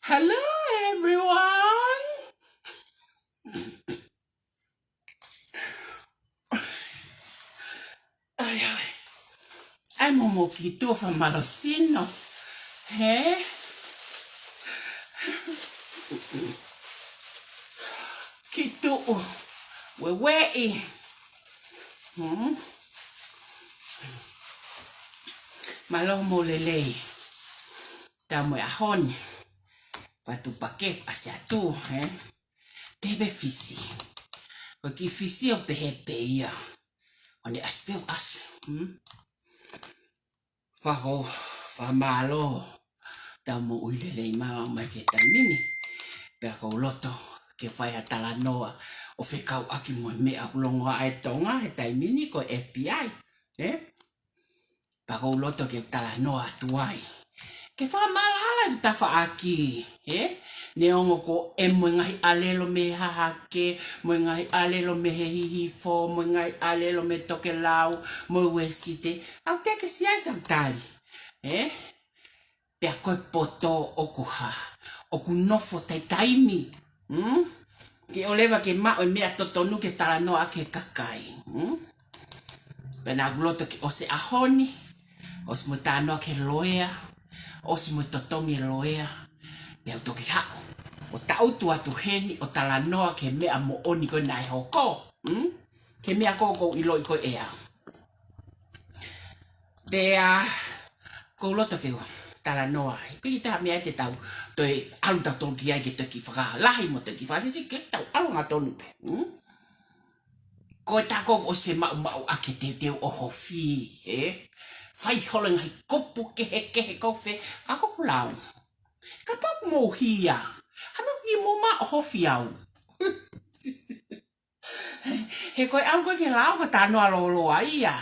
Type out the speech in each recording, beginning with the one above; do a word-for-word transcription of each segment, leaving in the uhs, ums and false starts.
Hello, everyone. ʻAi, ʻai. ʻAi, mo mo ki tuʻa fakamālō sino. Hē? Ki tuʻa. Ueʻi. Hmm? Mālō mo lelei. Tau mo e ʻaho ni. Fatu pake ʻasi atu, hē? Pehē pē Fisi. Ko e kiʻi Fisi ʻoku pehē pē ia. ʻO ne ʻasi pē ʻoku ʻasi. Hmm? Fakafetaʻi, fakamālō. Tau moʻui lelei maʻu mai ki he taimi ni. Pea ʻoku ou loto ke fai ha talanoa ʻo fekauʻaki mo e meʻa ʻoku longoaʻa ʻi Tonga he taimi ni ko e F B I, ē? Pea ʻoku ou loto ke talanoa atu ai. Ke fakamaʻalaʻala ʻeku tafaʻaki, ē? Neongo ko e mo e ngaahi ʻelelo mei he hahake, mo e ngaahi ʻelelo mei he hihifo, mo e ngaahi ʻelelo mei he tokelau, mo e Uēsite, ʻoku teʻeki ke siaisa tali, ē? Pea ko e poto ʻoku hā, ʻoku nofo taimi taimi. Mm? Ke ʻoleva ke maʻu e meʻa totonu ke talanoa ki he kakai. Mm? Pea naʻá ku loto ke ʻosi e ʻaho ni, ʻosi mo e talanoa ki he loea, ʻosi mo e totongi e loea. Pea u toki haʻu ʻo taʻutu atu heni ʻo talanoa ki he meʻa moʻoni ko ē naʻe hoko. Mm? Ki he meʻa ko ē ʻoku ou ʻiloʻi ko ē ʻe au. Pea ʻoku ou loto ke u talanoa ai. Ko e taha meʻa te tau toe ʻalu tautolu ki ai ke toki fakalahi mo toki fakasisi ke tau ʻalu angatonu pē. Mm? Ko e taha ʻoku ʻosi maʻumaʻu ʻa ke teuteu ʻo ʻohofi, ē? Fai holo e ngaahi kupu kehekehe ko ē, ka ʻoku ou lau. Kapau ʻoku mou hia, hano ki mou maʻu ʻohofi au. He ko e ʻalu ko ē ki he lao ko e talanoa lōloa ia.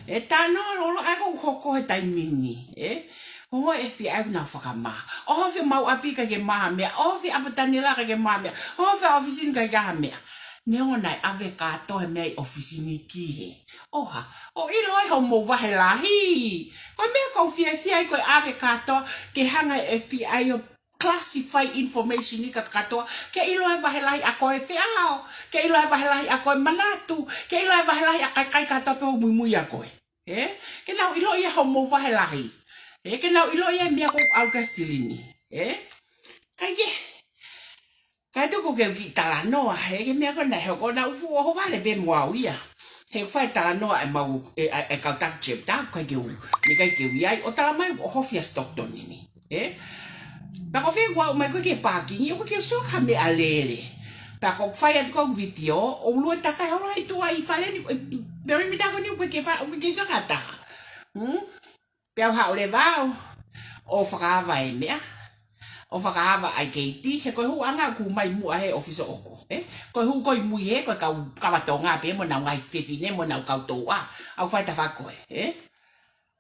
E talanoa lōloa ʻa ia ʻoku hoko he taimi ni, ē? Ongo F B I ʻoku nau fakamā. ʻOhofi homau ʻapi ʻikai ke maʻu ha meʻa. ʻOhofi ʻapi ʻo Taniela ʻikai ke maʻu ha meʻa. ʻOhofi ʻapi ʻo e ʻōfisi ni ʻikai ke maʻu ha meʻa. Neongo naʻe ʻave kātoa e meʻa ʻi he ʻōfisi ni ki he. ʻOha, ʻo ʻilo ai hoʻomou vahe lahi. Ko e meʻa ʻoku ou fiefia ai ko e ʻave kātoa ke hanga ʻe he F B I ʻo classify information ni kātoa, ke ʻilo e vahe lahi ʻa koe feʻao, ke ʻilo e vahe lahi ʻa koe manatu, ke ʻilo e vahe lahi ʻa e kakai kātoa pē ʻoku muimui ʻia koe. Ē? Ke nau ʻilo ia hoʻomou vahe lahi. Ē? Ke nau ʻilo ia e meʻa ʻoku ou ʻalu ki ai he silini. Ē? Kae kehe, kae tuku ke u kiʻi talanoa, ē, ki he meʻa ko ē naʻe hoko, naʻá ku fuʻu ʻohovale pē mo au ia. He ʻoku fai talanoa ʻemau, ʻe, ʻe, ʻe kau taki chapter, ʻikai ke u, ʻikai ke u ʻi ai, ʻo talamai ʻoku ʻohofi ʻa Stockton ni. Ē? Pea ko e fē kuo u ʻomai ko ē ki he pākingi, ʻoku ʻikai ke u sio ki ha meʻalele. Pea ko ʻeku fai atu ko ē ʻeku vitiō, ʻo lue takai holo ʻi tuʻa ʻi fale ni, ʻi perimeter ko eni, ʻoku ʻikai ke fa-, ʻoku ʻikai ke u sio ki ha taha. Hmm? Pea u haʻu leva au ʻo fakaava e meʻa, ʻo fakaava ʻa e keiti, he ko e hūʻanga ʻoku hū mai muʻa he ʻōfisi ʻoʻoku, ē? Ko e hū ko ē ʻi mui he, ko e kau kava Tonga pē mo ʻenau ngaahi fefine mo ʻenau kau touʻa, ʻoku fai tafaʻaki ko ē, ē?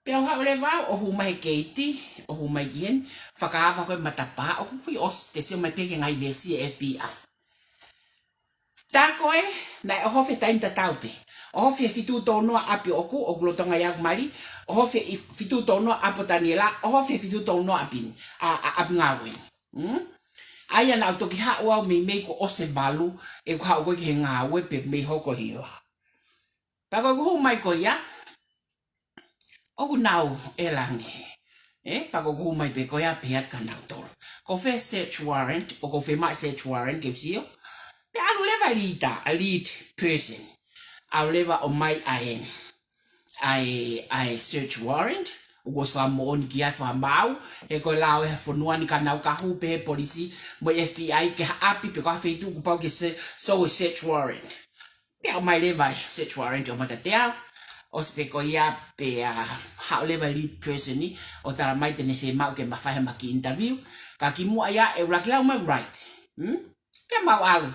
Pea u haʻu leva au ʻo hū mai he keiti, ʻo hū mai ki heni, fakaava ko ē matapā, ʻoku ʻikai ʻosi, te sio mai pē ki he ngaahi veesi ʻa e F B I. Tā ko ē, naʻe ʻohofi he taimi tatau pē. ʻOhofi he fitu tolu noa ʻapi ʻoʻoku, ʻoku lolotonga ʻi ai ʻeku mali, ʻohofi he fitu tolu noa ʻapi ʻo Taniela, ʻohofi he fitu tolu noa ʻapi ni, ʻa, ʻa, ʻapi Ngāue ni. Hmm? ʻA ia naʻá ku toki haʻu au meimei kuo ʻosi e valu, ʻeku haʻu ko ē ki he ngāue pea mei hoko hiva. Tā ko ē ʻeku hū mai ko ia, ʻoku nau ʻe langi. Ē, pea ko ʻeku hū mai pē ko ia pea ʻai kia nautolu. Ko e fē search warrant, ʻoku ou fiemaʻu search warrant ke u sio. Pea ʻalu leva e leader, a lead person. ʻAlu leva ʻo ʻomai ʻa e, ʻa e, ʻa e search warrant. ʻOku ʻosi fakamoʻoni ki ai fakamaau, he ko e lao ʻa e fonua ni ka nau ka hū pē he polisi, mo e F B I ki ha ʻapi pe ko ha feituʻu kuo pau ke se-, show e search warrant. Pea ʻomai leva e search warrant ʻo ʻomai kiate au. ʻOsi pē ko ia pea haʻu leva e lead person ni ʻo talamai te ne fiemaʻu ke ma fai ha maki interview. Ka kimuʻa ia ʻe ʻuluaki lau mai right. Hmm? Pea mau ʻalu.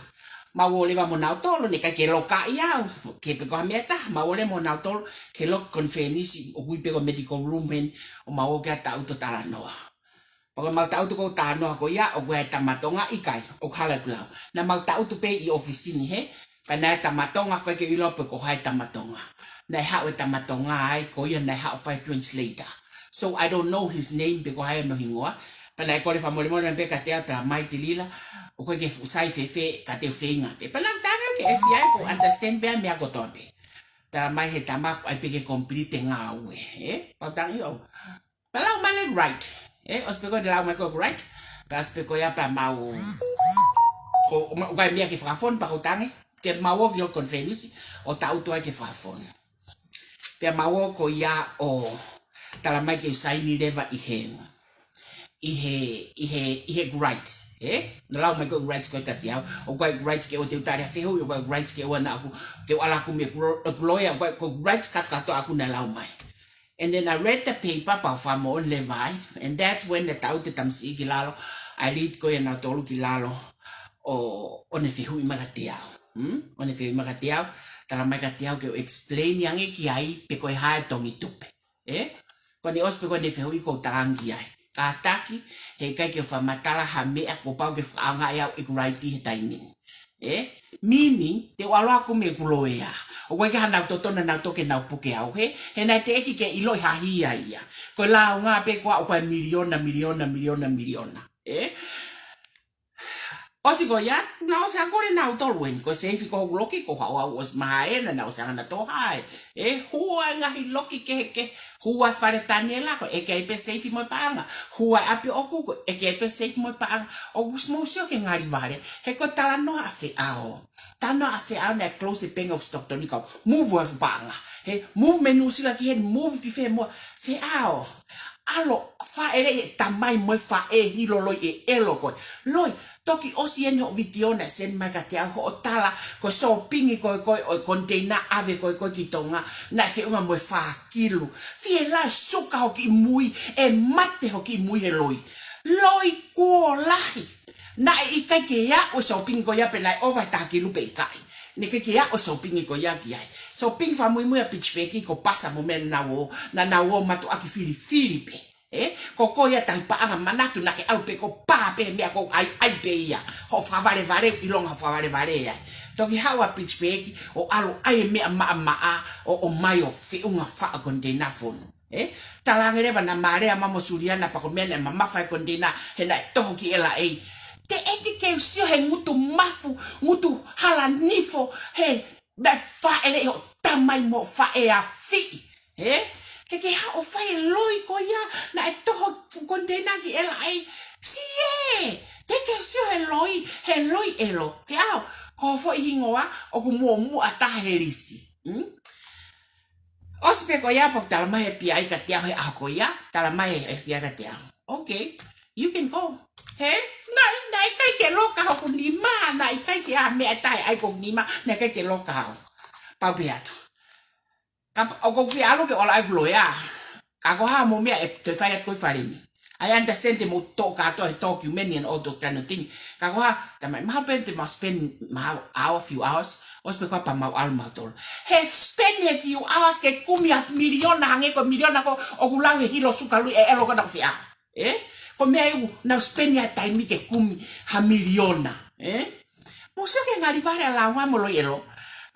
Mau ō leva mo nautolu, naʻe ʻikai ke lokaʻi au. Ke pe ko ha meʻa ʻe taha, mau ō leva mo nautolu ki he loki konifelenisi, ʻoku ui pē ko e medical room heni, ʻo mau ō ki ai ʻo taʻutu ʻo talanoa. Pea ko ʻemau taʻutu ko ē ʻo talanoa ko ia, ʻoku ʻi ai e tama Tonga? ʻIkai, ʻoku hala ʻeku lau. Naʻa mau taʻutu pē ʻi he ʻōfisi ni he, pea naʻe ʻi ai e tama Tonga, ʻoku ʻikai ke u ʻilo pe ko hai e tama Tonga. Naʻe haʻu e tama Tonga ai, ko ia naʻe haʻu ʻo fai translator. So I don't know his name pe ko hai hono hingoa. Pea naʻe kole fakamolemole mai pē kiate au, talamai Tilila, ʻoku ʻikai ke fuʻu sai fēfē ka te u feinga pē. Pea naʻá ku talaange ki he F B I ʻoku ou understand pē ʻa e meʻa kotoa pē. Talamai he tama ʻoku ʻai pē ke complete e ngāue, ē? Pea u talaange ʻio. Pea lau mai leva e right. Ē, ʻosi pē ko ē ʻene lau mai ko ē e right. Pea ʻosi pē ko ia pea mau, ko, ma, ʻoku ʻi ai e meʻa ke fakafonu pea ʻoku ou talaange ke mau ō ki he loki konifelenisi ʻo taʻutu ai ke fakafonu. Pea mau ō ko ia ʻo talamai ke u saini leva ʻi he, ʻi he, ʻi he, ʻi he right. Ē? Naʻá ne lau mai ko e right ko ē kiate au. ʻOku ʻikai ko e right ke ʻoua te u tali ha fehuʻi, ʻoku ʻikai ko e right ke ʻoua naʻá ku, ke u ʻalu ʻo kumi e kulo-, e kulo ia, ʻoku ʻikai, ko e right kātoa ʻaʻaku naʻe lau mai. And then I read the paper, pea u fakamoʻoni leva ai. And that's when naʻe taʻutu e tamasiʻi ki lalo. I lead ko ia nautolu ki lalo. ʻo, ʻo ne fehuʻi mai kiate au. Hmm? ʻO ne fehuʻi mai kiate au, tala mai kiate au ke u explain ange ki ai pe ko e hā e tongi tupe. Ē? Ko ʻene ʻosi pē ko ʻene fehuʻi ʻoku ou tala ange ki ai. Kātaki, heʻikai ke u fakamatala ha meʻa kuo pau ke fakaʻaongaʻi au ʻeku raiti he taimi ni. Ē? Meaning, te u ʻalu ʻo kumi ʻeku loea. ʻOku ʻikai ke ʻi ai hanau totonu, nau toki nau puke au, hē? He naʻe teʻeki ke ʻiloʻi ha hia ia. Ko e lāunga pē ko ia ʻoku ʻi ai e miliona, miliona, miliona, miliona. Ē? ʻOsi ko ia, naʻe ʻosi ʻa kole nautolu eni, ko e seifi ko hoku loki, ko haʻu au ʻosi maha ena, naʻe ʻosi ʻa ngana toha ē. Ē, hua e ngaahi loki kehekehe, hua e fale Taniela, ko e ʻeke ai pē seifi mo e paʻanga. Hua e ʻapi ʻoʻoku, ko e ʻeke ai pē seifi mo e paʻanga. ʻOku mou sio ki he ngali vale, he ko e talanoa ʻa Feʻao. Talanoa ʻa Feʻao naʻe close e Bank of Stockton ni kau. Move ʻa e fuʻu paʻanga. He move mei Nuʻusila ki heni, move ki fē muʻa. Feʻao. ʻAlu ʻo fāʻeleʻi e tamai mo e faʻē, hilo loi ʻe ʻElo ko ē. Loi, toki ʻosi eni hoʻo vitiō naʻe send mai kiate au hoʻo tala, ko e sōpingi ko ē ko ē ʻo e koniteina ʻave ko ē ko ē ki Tonga, naʻe feʻunga mo e fā kilu. Fie lahi e suka hoʻo kiʻi mui, ʻe mate hoʻo kiʻi mui he loi. Loi kuo lahi. Naʻe ʻikai ke aʻu e sōpingi ko ia pe naʻe ʻova he taha kilu pe ʻikai. Naʻe ʻikai ke aʻu e sōpingi ko ia ki ai. Sōpingi fakamuimui ʻa Pittsburgh ko e pasa mo e meʻa naʻa nau ō, naʻa nau ō mātuʻaki filifili pē. Ē, ko koe ia tahi paʻanga manatu naʻa ke ʻalu pē ko e pā pē meʻa ko e ʻai, ʻai pē ia. Hoʻo fakavalevale, ʻilonga hoʻo fakavalevale ai. Toki haʻu ʻa Pittsburgh ʻo ʻalu ʻai e meʻa maʻamaʻa ʻo, ʻomai ʻo feʻunga faʻa koniteina fonu. Ē, talaange leva naʻa Mālea mo Suliana pea ko e meʻa naʻe mamafa e koniteina he naʻe toho ki L A. Teʻeki ke u sio he ngutu mafu, ngutu hala nifo, he naʻe fāʻeleʻi hoʻo tamai mo e faʻē ʻa Fiʻi. Ē? Ke ke haʻu ʻo fai e loi ko ia, naʻe toho fuʻu koniteina ki L A. Sie! Teʻeki ke u sio he loi, he loi ʻElo. Feʻao, ko hoʻo foʻi hingoa, ʻoku muʻomuʻa taha he lisi. Hmm? ʻOsi pē ko ia pea tala mai he F B I kiate au he ʻaho ko ia, tala mai he F B I kiate au. Okay, you can go. Hē? Naʻe, naʻe ʻikai ke loka hoku nima, naʻe ʻikai ke ʻi ai ha meʻa ʻe taha ʻi ai ko hoku nima, naʻe ʻikai ke loka au. Pau pē atu. Ka pa-, ʻoku ou fie ʻalu ke ʻola ʻeku loea. Ka ko e hā mo e meʻa ʻe toe fai atu ko ē ʻi fale ni. I understand te mou toʻo kātoa he document and all those kind of thing. Ka ko e hā, tamai, mahalo pē te mau spend mahalo hour, few hours, ʻosi pē ko ia pea mau ʻalu mautolu. He spend he few hours ke kumi ha miliona, hangē ko e miliona ko ē ʻoku lau he hilo suka loi ʻe ʻElo ko ena ko Feʻao. Ē? Ko e meʻa ia ʻoku nau spend ai e taimi ke kumi ha miliona. Ē? Mou sio ki he ngali vale ʻa e lāunga mo loi ʻElo.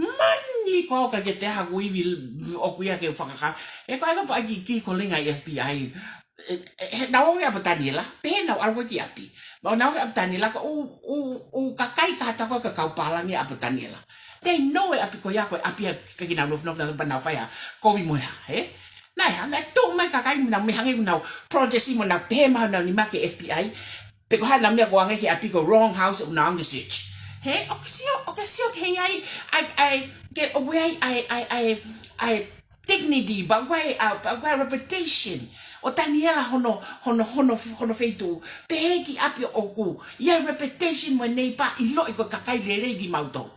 Mani ko au ka ke te haku ivi ʻoku ia ke fakaka. Ē, ko e hā ka pea ʻai ke kiʻi kolinga ʻi he F B I. Ē, ē, he naʻa nau ō ki ʻapi ʻo Taniela, pehē naʻa nau ʻalu ko ē ki ʻapi. Pea naʻa nau ō ki ʻapi ʻo Taniela, ko e ʻū, ʻū, ʻū kakai kātoa ko ē ka kau pālangi ʻapi ʻo Taniela. They know e ʻapi ko ia ko e ʻapi ʻa e kakai naʻa nau nofo, nofo, nofo, pea nau fai ha kovi mo e hā, ē? Naʻe hā, naʻe tuʻu mai e kakai naʻa nau meʻa hangē naʻa nau protest mo nau pehē mai honau nima ki he F B I. Pe ko e hā nau meʻa ko ē hangē ki he ʻapi ko e wrong house ʻoku nau hanga ʻo search. Hē, ʻoku ke sio, ʻoku ke sio ki ai, ʻa e, ʻa e, ke ʻoku ʻi ai, ʻa e, ʻa e, ʻa e, ʻa e dignity, pea ʻoku ʻi ai, ʻa, pea ʻoku ʻi ai e reputation ʻo Taniela hono, hono, hono, hono feituʻu. Pehē ki ʻapi ʻoku ʻi ai e reputation mo e neighbour ʻiloʻi ko e kakai lelei kimautolu.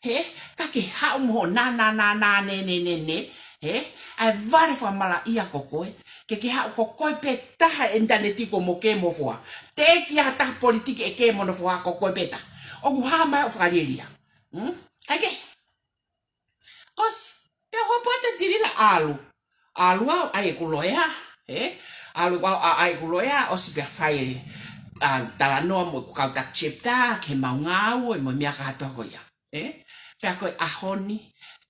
Hē, ka ke haʻu mo hoʻo nā, nā, nā, nā, nē, nē, nē, nē. Hē, ʻa e vale fakamalaʻia ko koe. Ke ke haʻu ko koe pē taha he ʻinitaneti ko e mo kē mo e foha. Teʻeki ai ha taha politiki ʻe kē mo hono foha, ko koe pē taha. ʻOku hā mai hoʻo fakalielia. Hmm? Kae kehe. ʻOsi. Pea hopo atu ʻa Tilila ʻalu. ʻAlu au ʻai ʻeku loea. Ē? ʻAlu au ʻai ʻeku loea, ʻosi pea fai e, ʻa, talanoa mo ʻeku kau taki chapter, ki heʻemau ngāue, mo e meʻa kātoa ko ia. Ē? Pea ko e ʻaho ni,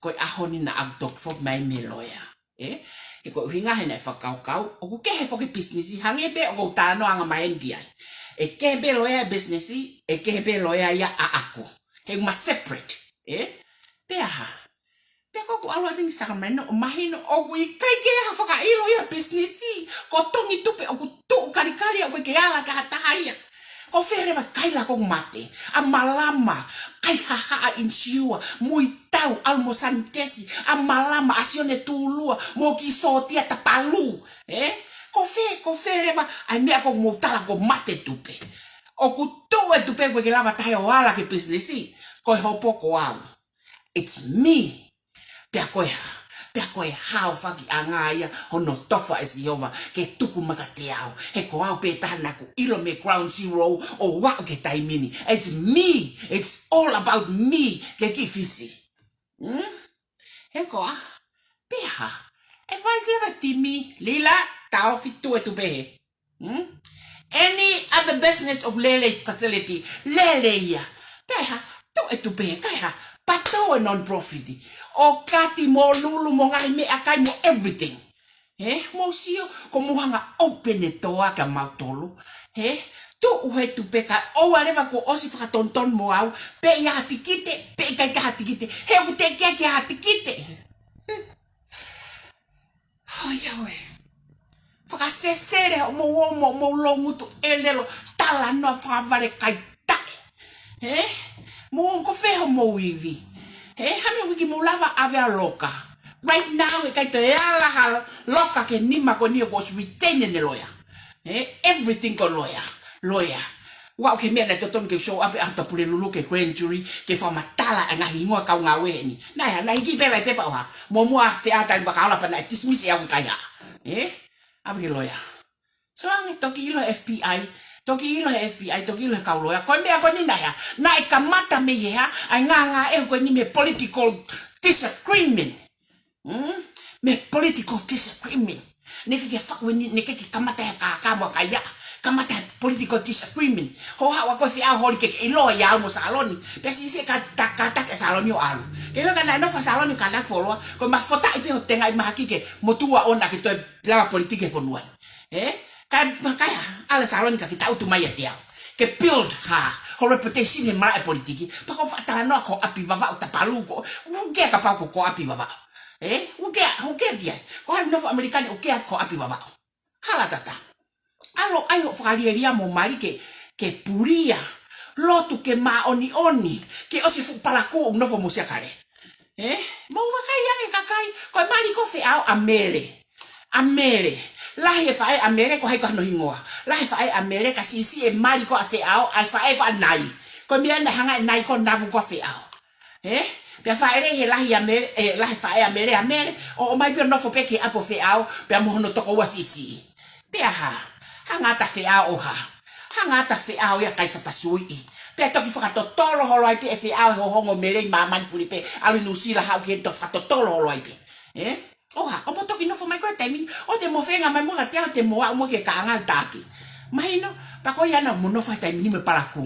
ko e ʻaho ni naʻa ku toki foki mai mei he loea. Ē? He ko e ʻuhinga he naʻe fakakaukau, ʻoku kehe foki e pisinisi, hangē pē ʻoku ou talanoa angamaheni ki ai. ʻE kehe pē loea e pisinisi, ʻe kehe pē loea ia ʻaʻaku. He ʻoku ma separate. Ē? Pea hā? Pea ko ʻeku ʻalu atu eni ki Sacramento, ʻo mahino ʻoku ʻikai ke ʻi ai ha fakaʻilo ia pisinisi, ko e tongi tupe ʻoku tuʻu kalikali ʻoku ʻikai ke ala ki ha taha ia. Ko fē leva e kaila ʻoku mate, ʻa Malama, Kaihaʻahaʻa Insiua, Muitau, ʻalu mo Sanitesi, ʻa Malama, ʻa Sione Tulua, mo e kiʻi sōtia Tapalu. Ē? Ko fē, ko fē leva ʻa e meʻa ʻoku mou tala ʻoku mate tupe. ʻOku tuʻu e tupe ʻoku ʻikai ke lava taha ia ʻo ala ki he pisinisi, ko e hopo ko au. It's me. Pea ko e hā? Pea ko e haofakiʻanga ia hono tofa ʻe Sihova ke tuku mai kiate au. He ko au pē taha naʻa ku ʻilo mei ground zero ʻo aʻu ki he taimi ni. It's me. It's all about me. Ke kiʻi fisi. Hmm? He ko ā. Pea hā. Advice leva timi. Lila, taofi, tuʻu e tupe hē. Hmm? Any other business ʻoku lele ʻi facility, lele ia. Pea hā, tuʻu e tupe hē, kae hā, pato e non-profit. ʻO kati mo lulu mo ngaahi meʻakai mo everything. He, mou sio, ko mou hanga open e toa kia mautolu. He, tuʻu he tupe kae ʻoua leva kuo ʻosi fakatonutonu mo au, pe ʻi ai ha tikite, pe ʻikai ke ʻi ai ha tikite. He ʻoku teʻeki ke ʻi ai ha tikite. Hoi au ē. Fakasesele hoʻomou, mo, mou loungutu ʻelelo, talanoa fakavale kai taʻe. He? Mou ongo fē hoʻomou ivi. He? Hami wiki mou lava ʻave ʻa loka. Right now, ʻe ʻikai toe ala ha loka ki he nima ko eni ʻoku ʻosi retain ʻene loea. He? Everything ko loea. Loea. Ua ʻo ke meʻa naʻe totonu ke show up ʻa Tupulelulu ʻi he grand jury ke fakamatala ʻa e ngaahi hingoa kau ngāue heni. Naʻe hā, naʻe hiki pē ʻa e pepa ʻo hā. Muʻomuʻa ʻa Feʻao Talivakaola pea naʻe dismiss ʻe au ki he kaihaʻa. He? ʻAve ki he loea. So ange toki ʻilo he F B I, toki ʻilo he F B I, toki ʻilo he kau loea. Ko e meʻa ko eni naʻe hā, naʻe kamata mei he hā, ʻa e ngāngāʻehu ko eni mei he political disagreement. Hmm? Mei he political disagreement. Naʻe ʻikai ke faʻu eni, naʻe ʻikai ke kamata he kākā mo e kaihaʻa. Kamata he political disagreement. Hoʻo haʻu ʻa koe Feʻao holi ke ke ʻiloa ʻia au mo Saloni. Pea siʻisiʻi e ka, ta, kātaki ʻa Saloni ʻo ʻalu. Ke ʻilo ka naʻe nofo ʻa Saloni ka naʻe foloa. Ko e mafotaʻi pē hoʻo tengaʻi mahaki ke motuʻa ʻona ke toe lava politiki he fonua ni. He? Kae, kae hā, ʻalu ʻa Saloni ka ke tangutu mai ʻiate au. Ke build hā, ho reputation he malaʻe politiki. Pea ko e fakatalanoa ko ʻapi Vavaʻu Tapalu ko, ʻoku ke kapau ko, ko ʻapi Vavaʻu. He? ʻOku ke, ʻoku ke tia. Ko hai nofo ʻAmelika ni ʻoku ke ko ʻapi Vavaʻu. Hala tata. ʻAlu ʻai hoʻo fakalielia mo mali ke, ke pulia. Lotu ke māʻoniʻoni. Ke ʻosi fuʻu palakū ʻoku nofo mo siakale. He? Mou vakai ange kakai, ko e mali ko Feʻao ʻa Mele. ʻA Mele. Lahi e faʻē ʻa Mele, ko hai ko hono hingoa. Lahi e faʻē ʻa Mele, ka siʻisiʻi e mali ko ʻa Feʻao, ʻa e faʻē ko ʻa Nai. Ko e meʻa naʻe hanga ʻe Nai ko navu ko Feʻao. He? Pea faʻele he lahi ʻa Mele, e, lahi e faʻē ʻa Mele, ʻa Mele, ʻo, ʻomai pē ʻo nofo pē ki he ʻapi ʻo Feʻao, pea mo hono tokoua siʻisiʻi. Pea hā, hanga atu ʻa Feʻao ʻo hā. Hanga atu ʻa Feʻao ia kai sapasuiʻi. Pea toki fakatotolo holo ai pē ʻe Feʻao he hohongo Mele ʻi māmani fuli pē. ʻAlu ʻi Nuʻusila haʻu ki heni toki fakatotolo holo ai pē. He? ʻO hā, ʻo mo toki nofo mai ko e taimi ni. ʻO te mo feinga mai mo ka te au te mo aʻu mo ke kaʻanga taki. Mahino, pea ko ia naʻa mo nofo he taimi ni mo e palakū.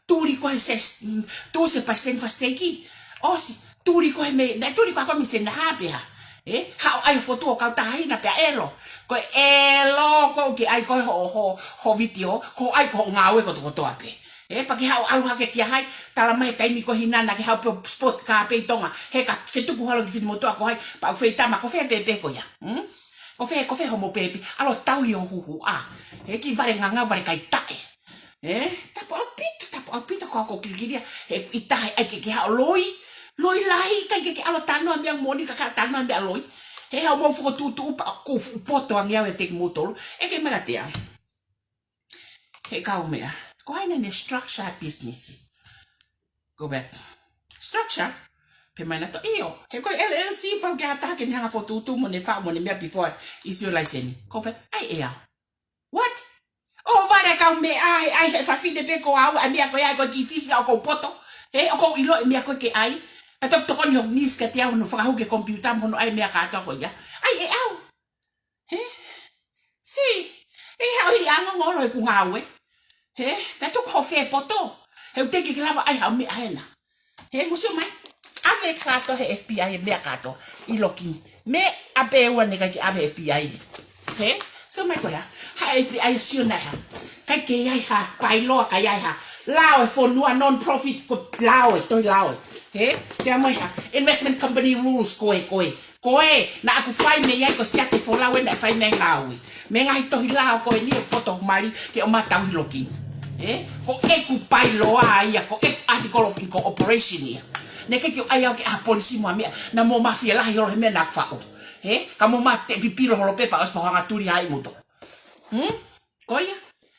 Tuli ko he ses, mm, tuli se pasiteni fakasiteiki. ʻOsi, tuli ko he me, naʻe tuli ko ha ko mi se naha pē hā. He, haʻu ʻai fotu ʻo kau tahina pea ʻelo. Ko e ʻelo ko ē ʻoku ke ʻai ko ē ho, ho, ho vitiō, ko e ʻai ko hoʻo ngāue kotokotoa pē. He, pea ke haʻu ʻalu hake kia hai, tala mai he taimi ko ē hina naʻa ke haʻu pē ʻo sport car pē ʻi Tonga. He ka fetuku holo ki Fitimotuʻa ko hai, pea ʻoku feitama ko fē pēpē ko ia. Hmm? Ko fē, ko fē hoʻomo pēpē, ʻalu ʻo tauhi ho huhu, ʻa. He kiʻi vale ngangau, vale kai taʻe. He, tapu ʻaupito, tapu ʻaupito ko ʻeku kilikilia, he ʻi tahi ʻai ke ke haʻu loi, loi lahi, ʻikai ke ke ʻalu ʻo talanoa meʻa moʻoni ka ke talanoa meʻa loi. He haʻu mo fokotuʻutuʻu pea ʻoku fuʻu poto ange au ʻiate kimoutolu, ʻeke mai kiate au. He kau meʻa, ko hai naʻa ne structure business. Go back. Structure? Pehē mai nautolu ʻio. He ko e L L C pau ke ʻatā ke ne hanga fokotuʻutuʻu mo ne faʻu mo ne meʻa before issue license. Go back. ʻAi ʻe au. What? ʻO vale kau meʻa he ʻai he fafine pē ko au, ʻai meʻa ko ia ko e kiʻi fisi ʻoku ou poto. He ʻoku ou ʻilo e meʻa ko ē ke ʻai. Pea toki tokoni hoku niece kiate au hono fakahū ki he computer mo hono ʻai meʻa kātoa ko ia. ʻAi ʻe au. He? Si. ʻE haʻu hili ango ngolo ʻeku ngāue. He? Pea tuku ho fē poto. He ʻoku teʻeki ke lava ʻai haʻo meʻa hena. He, mou sio mai. ʻAve kātoa he F B I e meʻa kātoa. ʻIloa ki. Meʻa pē ʻoua naʻe ʻikai ke ʻave F B I. He? Sio mai ko ia. Ha F B I sio naʻe hā. ʻIkai ke ʻi ai ha pailoa, ʻikai ʻi ai ha. Lao e fonua non-profit ko lao e, tohi lao e. He? Pea mo e hā. Investment company rules ko e, ko e. Ko ē, naʻa ku fai mei ai ko Siate Folau ē naʻe fai mei ai ngāue. Mei he ngaahi tohi lao ko eni ʻoku poto mali ke ʻomai tauhi loki. Ē? Ko ʻeku pailoa ia, ko ʻeku article of incorporation ia. Naʻe ʻikai ke ʻai au ke ʻai ha polisi mo ha meʻa, naʻa mo mafia lahi holo he meʻa naʻa ku faʻu. Ē? Ka mo ma te pipilo holo pē pea ʻosi pea hanga tuli ai moutolu. Hmm? Ko ia,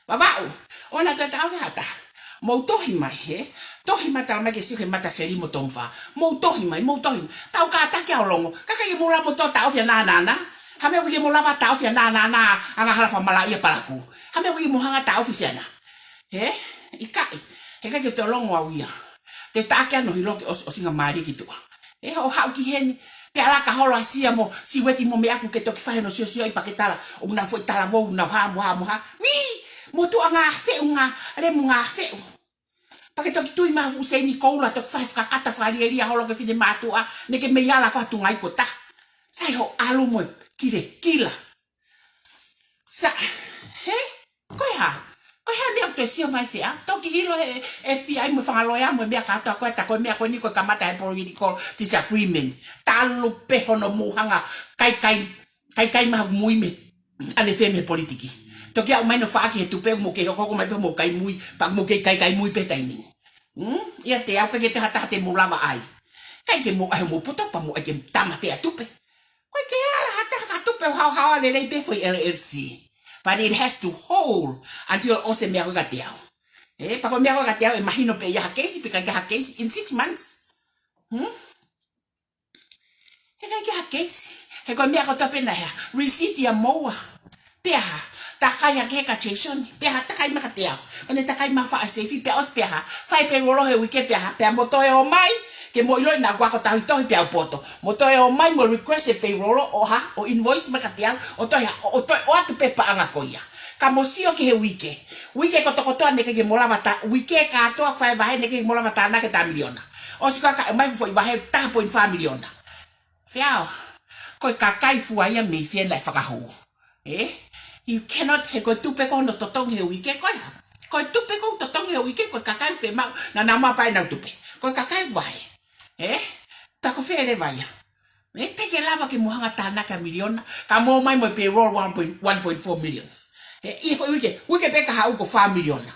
Vavaʻu, ʻoua naʻa toe taʻofi ha taha. Mou tohi mai, he? Tohi mai, talamai ke sio he mata Seli mo Tonga. Mou tohi mai, mou tohi mai. Tau kātaki ʻo longo. Kae ʻikai ke mou lava ʻo taʻofi ʻa Nānānā. Hā e meʻa ʻoku ʻikai ke mou lava taʻofi ʻa Nānānā, ʻa e ngaahi hala fakamalaʻia palakū. Hā e meʻa ʻoku ʻikai ke mou hanga taʻofi siana. Hē? ʻIkai. He ʻikai ke u toe longo au ia. Te u taʻaki ʻa hono ʻilo ki he ʻos-, ʻosingamālie ki tuʻa. Ē, ʻo haʻu ki heni. Pea laka holo ʻa Sia mo Siueti mo meʻa ʻoku ke toki fai hono siosio ʻi pea ke tala. ʻO nau foʻi talavou, nau hā mo hā mo hā. Vī! Mo tuʻa ngā feʻu, ngā lemu ngā feʻu. Pea ke toki tui mai fuʻu seini koula, toki fai fakakata fakalielia holo ki he finemātuʻa, neʻe ke mei ala ko ha tungai ko ta. Sai hoʻo ʻalu mo e kilekila. Sa, hē? Ko e hā? Ko e hā e meʻa ʻoku toe sio mai fea? Toki ʻilo he, he FBI mo e fanga loea mo e meʻa kātoa ko ē, tā ko e meʻa ko eni ko e kamata he political disagreement. Talu pē hono mou hanga kaikai, kaikai maha mui me ʻane fē mei he politiki. Toki aʻu mai hono faʻaki he tupe mo ke hokohoko mai pē mo kai mui, pea mo ke kaikai mui pē taimi ni. Hmm? ʻIate au ʻikai ke toe ha taha te mou lava ai. ʻIkai ke mou ʻai hoʻomou poto pea mou ʻai ke tāmateʻi ʻa e tupe. ʻIkai ke ala ha taha ka tupe ʻo haohaoa lelei pē foʻi L L C. But it has to hold until ʻosi e meʻa ko ē kiate au. Ē, pea ko e meʻa ko ē kiate au ʻe mahino pē ia ha keisi, pe ʻikai ke ha keisi in six months. Hmm? He ʻikai ke ha keisi. He ko e meʻa kotoa pē naʻe hā. Receipt ia mo ua. Pea hā. Takai hake kia Jason. Pea hā, takai mai kiate au. Ko ʻene takai mai faʻa seifi pea ʻosi pea hā. Fai payroll he uike pea hā. Pea mou toe ō mai. Ke mou ʻilo naʻa ku ako tauhi tohi pea u poto. Mou toe ō mai mo request e payroll ʻo hā. ʻO invoice mai kiate au. ʻO toe hā. ʻO, ʻo toe ʻoatu pē paʻanga ko ia. Ka mou sio ki he uike. Uike kotokotoa neʻe ʻikai ke mou lava tā, uike kātoa fai vahe neʻe ʻikai ke mou lava tānaki e taha miliona. ʻOsi ko ia kae ʻomai foʻi vahe taha poini fā miliona. Feau, ko e kakai fua ia mei fē naʻe fakahū. Ē? You cannot, he ko e tupe ko hono totongi he uike ko ia. Ko e tupe ko hono totongi he uike ko e kakai fiemaʻu naʻa nau maʻu pē ʻenau tupe. Ko e kakai vahe. Ē? Pea ko fē leva ia. Ē, ʻikai ke lava ke mou hanga tānaki ha miliona, ka mou ō mai mo e payroll one point, one point four millions. Ē, ʻi he foʻi uike, uike pē ka haʻu ko fā miliona.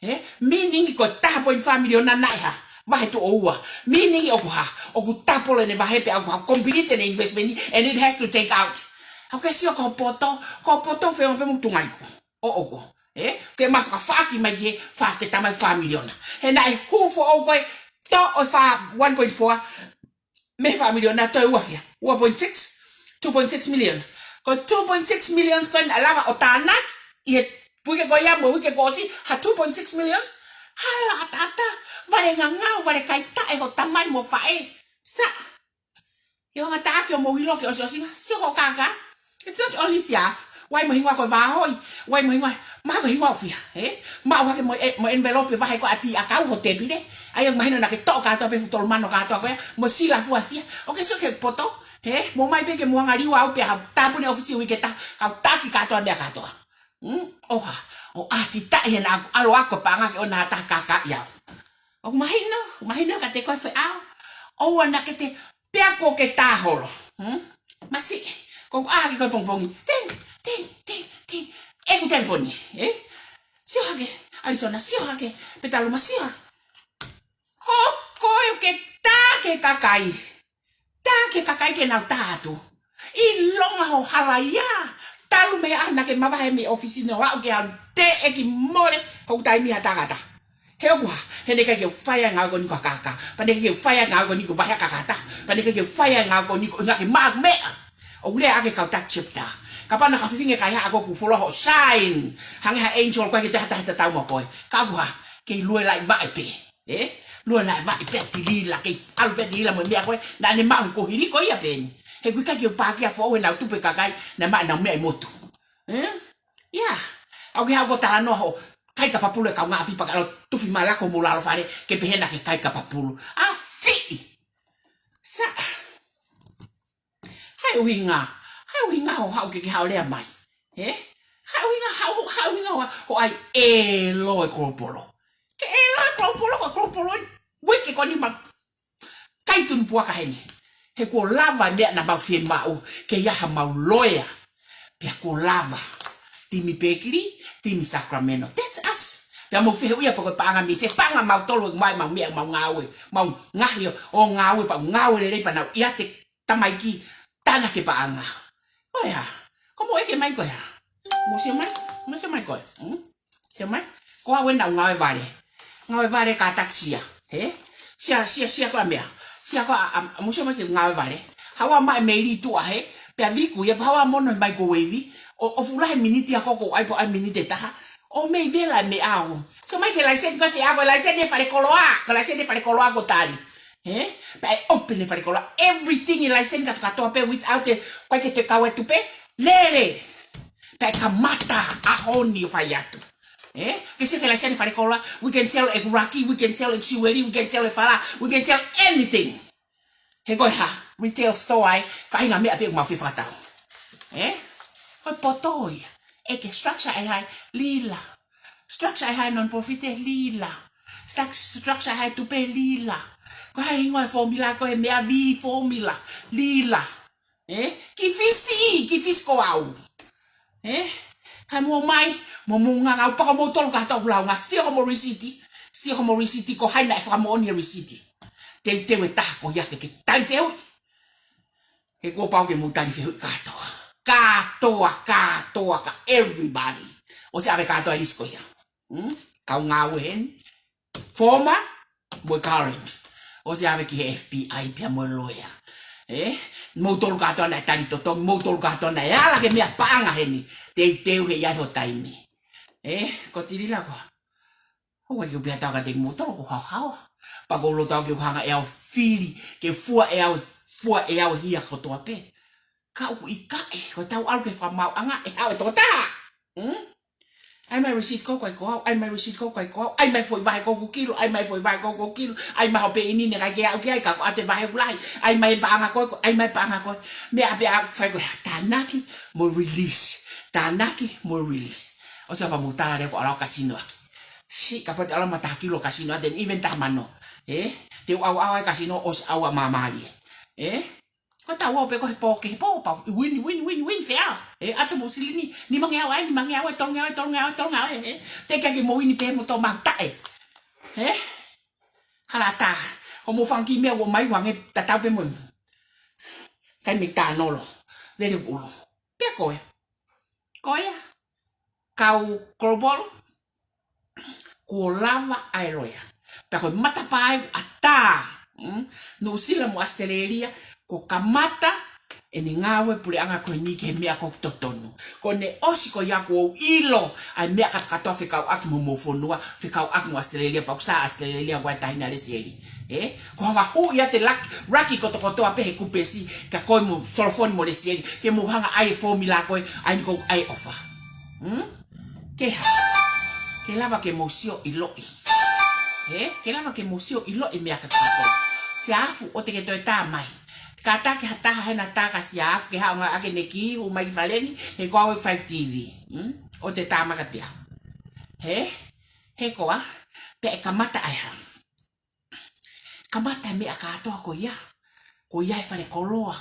Ē, meaning ko e taha poini fā miliona naʻe hā, vahe tuʻo ua. Meaning ʻoku hā, ʻoku tapolo ʻene vahe pea ʻoku hā, complete ʻene investment, and it has to take out. ʻOku ke sio ko hoʻo poto, ko hoʻo poto fē ʻo pē mo tungai ko. ʻOku. Ē, ke ma fakafaʻaki mai ki he fā ke tamai fā miliona. He naʻe hū foʻou ko e, toʻo e fā, one point four, mei he fā miliona toe ua fē, ua point six, two point six million. Ko e two point six million ko ē naʻe lava ʻo tānaki ʻi he uike ko ia mo e uike kuo ʻosi, ha two point six million. Hala ʻataʻatā, vale ngangau, vale kaitaʻe ho tamai mo faʻē. Sa, ʻio ngā taʻaki ʻo mou ʻilo ki he ʻosiʻosinga, sio ko e kākā. It's not only Siafu. ʻOku ʻi ai mo e hingoa ko e Vāhoi. ʻOku ʻi ai mo e hingoa, mahalo ko e hingoa ʻoku fiha, ē? Maʻu hake mo e, mo e envelope vahe ko ē ʻa e tiʻakau ho tēpile. ʻA ia mahino naʻa ke toʻo kātoa pē fuʻu tolu mano kātoa ko ē. Mo e sila fua fiha. ʻOku ke sio ki he poto. Ē? Mou ō mai pē ke mou hanga ʻo liliu au pea u tāpuni ʻōfisi uike taha. Kau taki kātoa meʻa kātoa. Hmm? ʻO hā. ʻO ʻatitaʻi he naʻa ku ʻalu ʻo ako paʻanga ke ʻoua naʻa ha taha kākaaʻi au. ʻOku mahino, mahino kiate koe feau. ʻOua naʻa ke te, pea kuo ke tā holo. Hmm? Masiʻi, ko ʻeku ʻā hake ko ē pongipongi. Ting, ting, ting, ting. ʻEku telefoni, ē? Sio hake, ʻAlisona, sio hake, Petaluma, sio hake. Ko koe ʻoku ke tā ki he kakai. Tā ki he kakai ke nau tā atu. ʻIlonga ho hala ia. Talu mei he ʻaho naʻa ke mavahe mei he ʻōfisi ni ʻo aʻu ki he ʻaho ni, teʻeki mole hoku taimi ha tangata. He ʻoku hā, he naʻe ʻikai ke u fai ʻa e ngāue ko eni ko ha kākā. Pea naʻe ʻikai ke u fai ʻa e ngāue ko eni ko e vahe ʻa e kākā. Pea naʻe ʻikai ke u fai ʻa e ngāue ko eni ko e ngaahi meʻa. ʻOku lea ʻaki e kau tax chapter. Kapau naʻa ka fefine kai ha ako ku folo ho sign. Hangē ha angel ko ē ke te hata he tatau mo koe. Ka ʻoku hā, kei lue laʻi vaʻe pē. Ē? Lue laʻi vaʻe pē ʻa Tilila, kei ʻalu pē ʻa Tilila mo e meʻa ko ē, naʻa ne maʻu he kuohili ko ia pē eni. He ʻoku ʻikai ke u pākia foʻou ʻenau tupe kakai, naʻa maʻu ʻenau meʻa ʻi motu. Ē? ʻIa. ʻOku ke haʻu ko e talanoa ho kai kapapulu e kau ngaahi ʻapi pea ke ʻalu ʻo tufi mai lako mo lalo fale, ke pehē naʻa ke kai kapapulu. ʻAfiʻi! Sa. Hai ʻuhinga, hai ʻuhinga ho haʻu ke ke haʻu ʻo lea mai. Ē? Hai ʻuhinga, haʻu, hai ʻuhinga ho, ho ʻai ʻelo e kolopolo. Ke ʻelo e kolopolo, ko e kolopolo ni. Uike ko eni ma kai tunu puaka heni. He kuo lava e meʻa naʻa mau fiemaʻu, ke ʻi ai hamau loea. Pea kuo lava. Timi Pekili, timi Sacramento. That's us. Pea mau fehuʻia pe ko e paʻanga mei fē, paʻanga mautolu ʻoku maʻu ʻemau meʻa, mau ngāue. Mau ngaahi ʻo, ʻo ngāue pea ngāue lelei pea nau ʻiate tamaiki tānaki e paʻanga. Ko e hā? Ko mou ʻeke mai ko e hā? Mou sio mai? Mou sio mai ko ē? Hmm? Sio mai? Ko au ena ʻoku ngāue vale. Ngāue vale ka takisia. He? Sia, sia, sia ko e meʻa. Sia ko e, a, a, mou sio mai ki he ngāue vale. Haʻu mai e meili tuʻa he, pea viku ia, pea haʻu mo hono microwave, ʻo, ʻo fuʻu lahi e miniti ʻa e koko ʻai pē ʻa e miniti ʻe taha. ʻO mei vela e meʻa ʻo. Sio mai ki he laiseni ko e fē, ko e laiseni e falekoloa, ko e laiseni e falekoloa ko e tali. He? Pea ʻe open e falekoloa. Everything ʻi he laiseni kātoa pē without e, ʻikai ke toe kau e tupe. Lele. Pea ʻe kamata ʻaho ni ʻo fai atu. He? Ke sio ki he laiseni falekoloa, we can sell e raki, we can sell e jewelry, we can sell e fala, we can sell anything. He ko e hā, retail store ai, faʻahinga meʻa pē ʻoku mau fie fakatau. He? Ko e poto ia. ʻEke structure ʻe hai, lila. Structure ʻe hai non-profit, lila. Struct-, structure ʻe hai tupe, lila. Ko e hā e hingoa e formula, ko e meʻa V formula, lila. He? Kiʻi fisi, kiʻi fisi ko au. He? Kae mou ō mai, mou, mou ngangau pea ko moutolu kātoa ʻoku lāunga, sio homou risiti, sio homou risiti ko hai naʻe fakamoʻoni e risiti. Teuteu e taha ko ia ke ke tali fehuʻi. He kuo pau ke mou tali fehuʻi kātoa. Kātoa, kātoa, ka everybody. ʻOsi ʻave kātoa e lisi ko ia. Hmm? Kau ngāue heni. Former, mo e current. ʻOsi ʻave ki he F B I pea mo e loea. He? Moutolu kātoa naʻe tali totongi, moutolu kātoa naʻe ala ki he meʻa paʻanga heni. Teuteu he ʻi ai ho taimi. He? Ko Tilila koā. ʻOua ke u pehē atu kiate kimoutolu ʻoku haohaoa. Pea ʻoku ou loto au ke u hanga ʻe au ʻo fili, ke fua ʻe au, fua ʻe au e hia kotoa pē. Ka ʻoku ʻikai, ko ʻetau ʻalu ki he fakamaauʻanga, ʻe haʻu e tokotaha. Hmm? ʻAi mai e receipt ko ē ʻoku ʻikai ko au, ʻai mai e receipt ko ē ʻoku ʻikai ko au, ʻai mai e foʻi vahe ko ē ʻoku kilu, ʻai mai e foʻi vahe ko ē ʻoku kilu, ʻai mai hoʻo pēʻini naʻe ʻikai ke aʻu ki ai, ka ko ʻete vahe ʻoku lahi, ʻai mai e paʻanga ko ē, ʻai mai e paʻanga ko ē. Meʻa pē ʻoku fai ko e tānaki mo release, tānaki mo release. ʻOsi ʻa pea mou tala leva ko e ʻalu ʻo kasino ʻaki. Siʻi, kapau te u ʻalu mo e taha kilu ʻo kasino ʻaki, then even taha mano. He? Te u ʻauʻau ai e kasino ʻosi ʻaua māmālie. He? Ko ʻetau ō pē ko ē he pō ki he pō, pau, win, win, win, win, fea. He, ʻatu mo silini, nimangeau ʻa e, nimangeau ʻa e, tolungeau ʻa e, tolungeau ʻa e, tolungeau ʻa e, he. Teʻeki ke mou win pē mo tō mau taʻe. He? Hala ʻatā, ko hoʻomou fanga kiʻi meʻa ʻoku ʻomai ʻoku hangē tatau pē mo e taimi ʻe tano lo. Lele ʻulu. Pea ko ē. Ko ia. Kau Global, kuo lava ʻa e loea. Pea ko e matapā ʻoku ʻatā, mm, Nuʻusila mo ʻAositelēlia, kuo kamata ʻene ngāue puleʻanga ko eni ki he meʻa ʻoku totonu. Ko ʻene ʻosi ko ia kuo u ʻilo ʻa e meʻa kātoa fekauʻaki mo hoʻomou fonua, fekauʻaki mo ʻAositelēlia, pea ʻoku sā ʻAositelēlia ʻoku ʻi ai e taʻahine ʻa Lesieli. He? Ko e hanga ʻo hū ʻiate lak-, laki kotokotoa pē he kupesi, ka ko e mo solofoni mo Lesieli, ke mou hanga ʻai e fōmila ko ē, ʻa eni ko e ʻai ʻofa. Hmm? Ke hā? Ke lava ke mou sio ʻiloʻi. He? Ke lava ke mou sio ʻiloʻi e meʻa kātoa. Siafu, ʻoua te ke toe tā mai. Kātaki ha taha hena tā ka Siafu, ke haʻu ʻo ngāueʻaki ʻene kī, hū mai ki fale ni, he ko au ʻoku fai T V. Hmm? ʻOua te tā mai kiate au. He? He koā? Pea ʻe kamata ʻa e hā? Kamata e meʻa kātoa ko ia. Ko ia e falekoloa.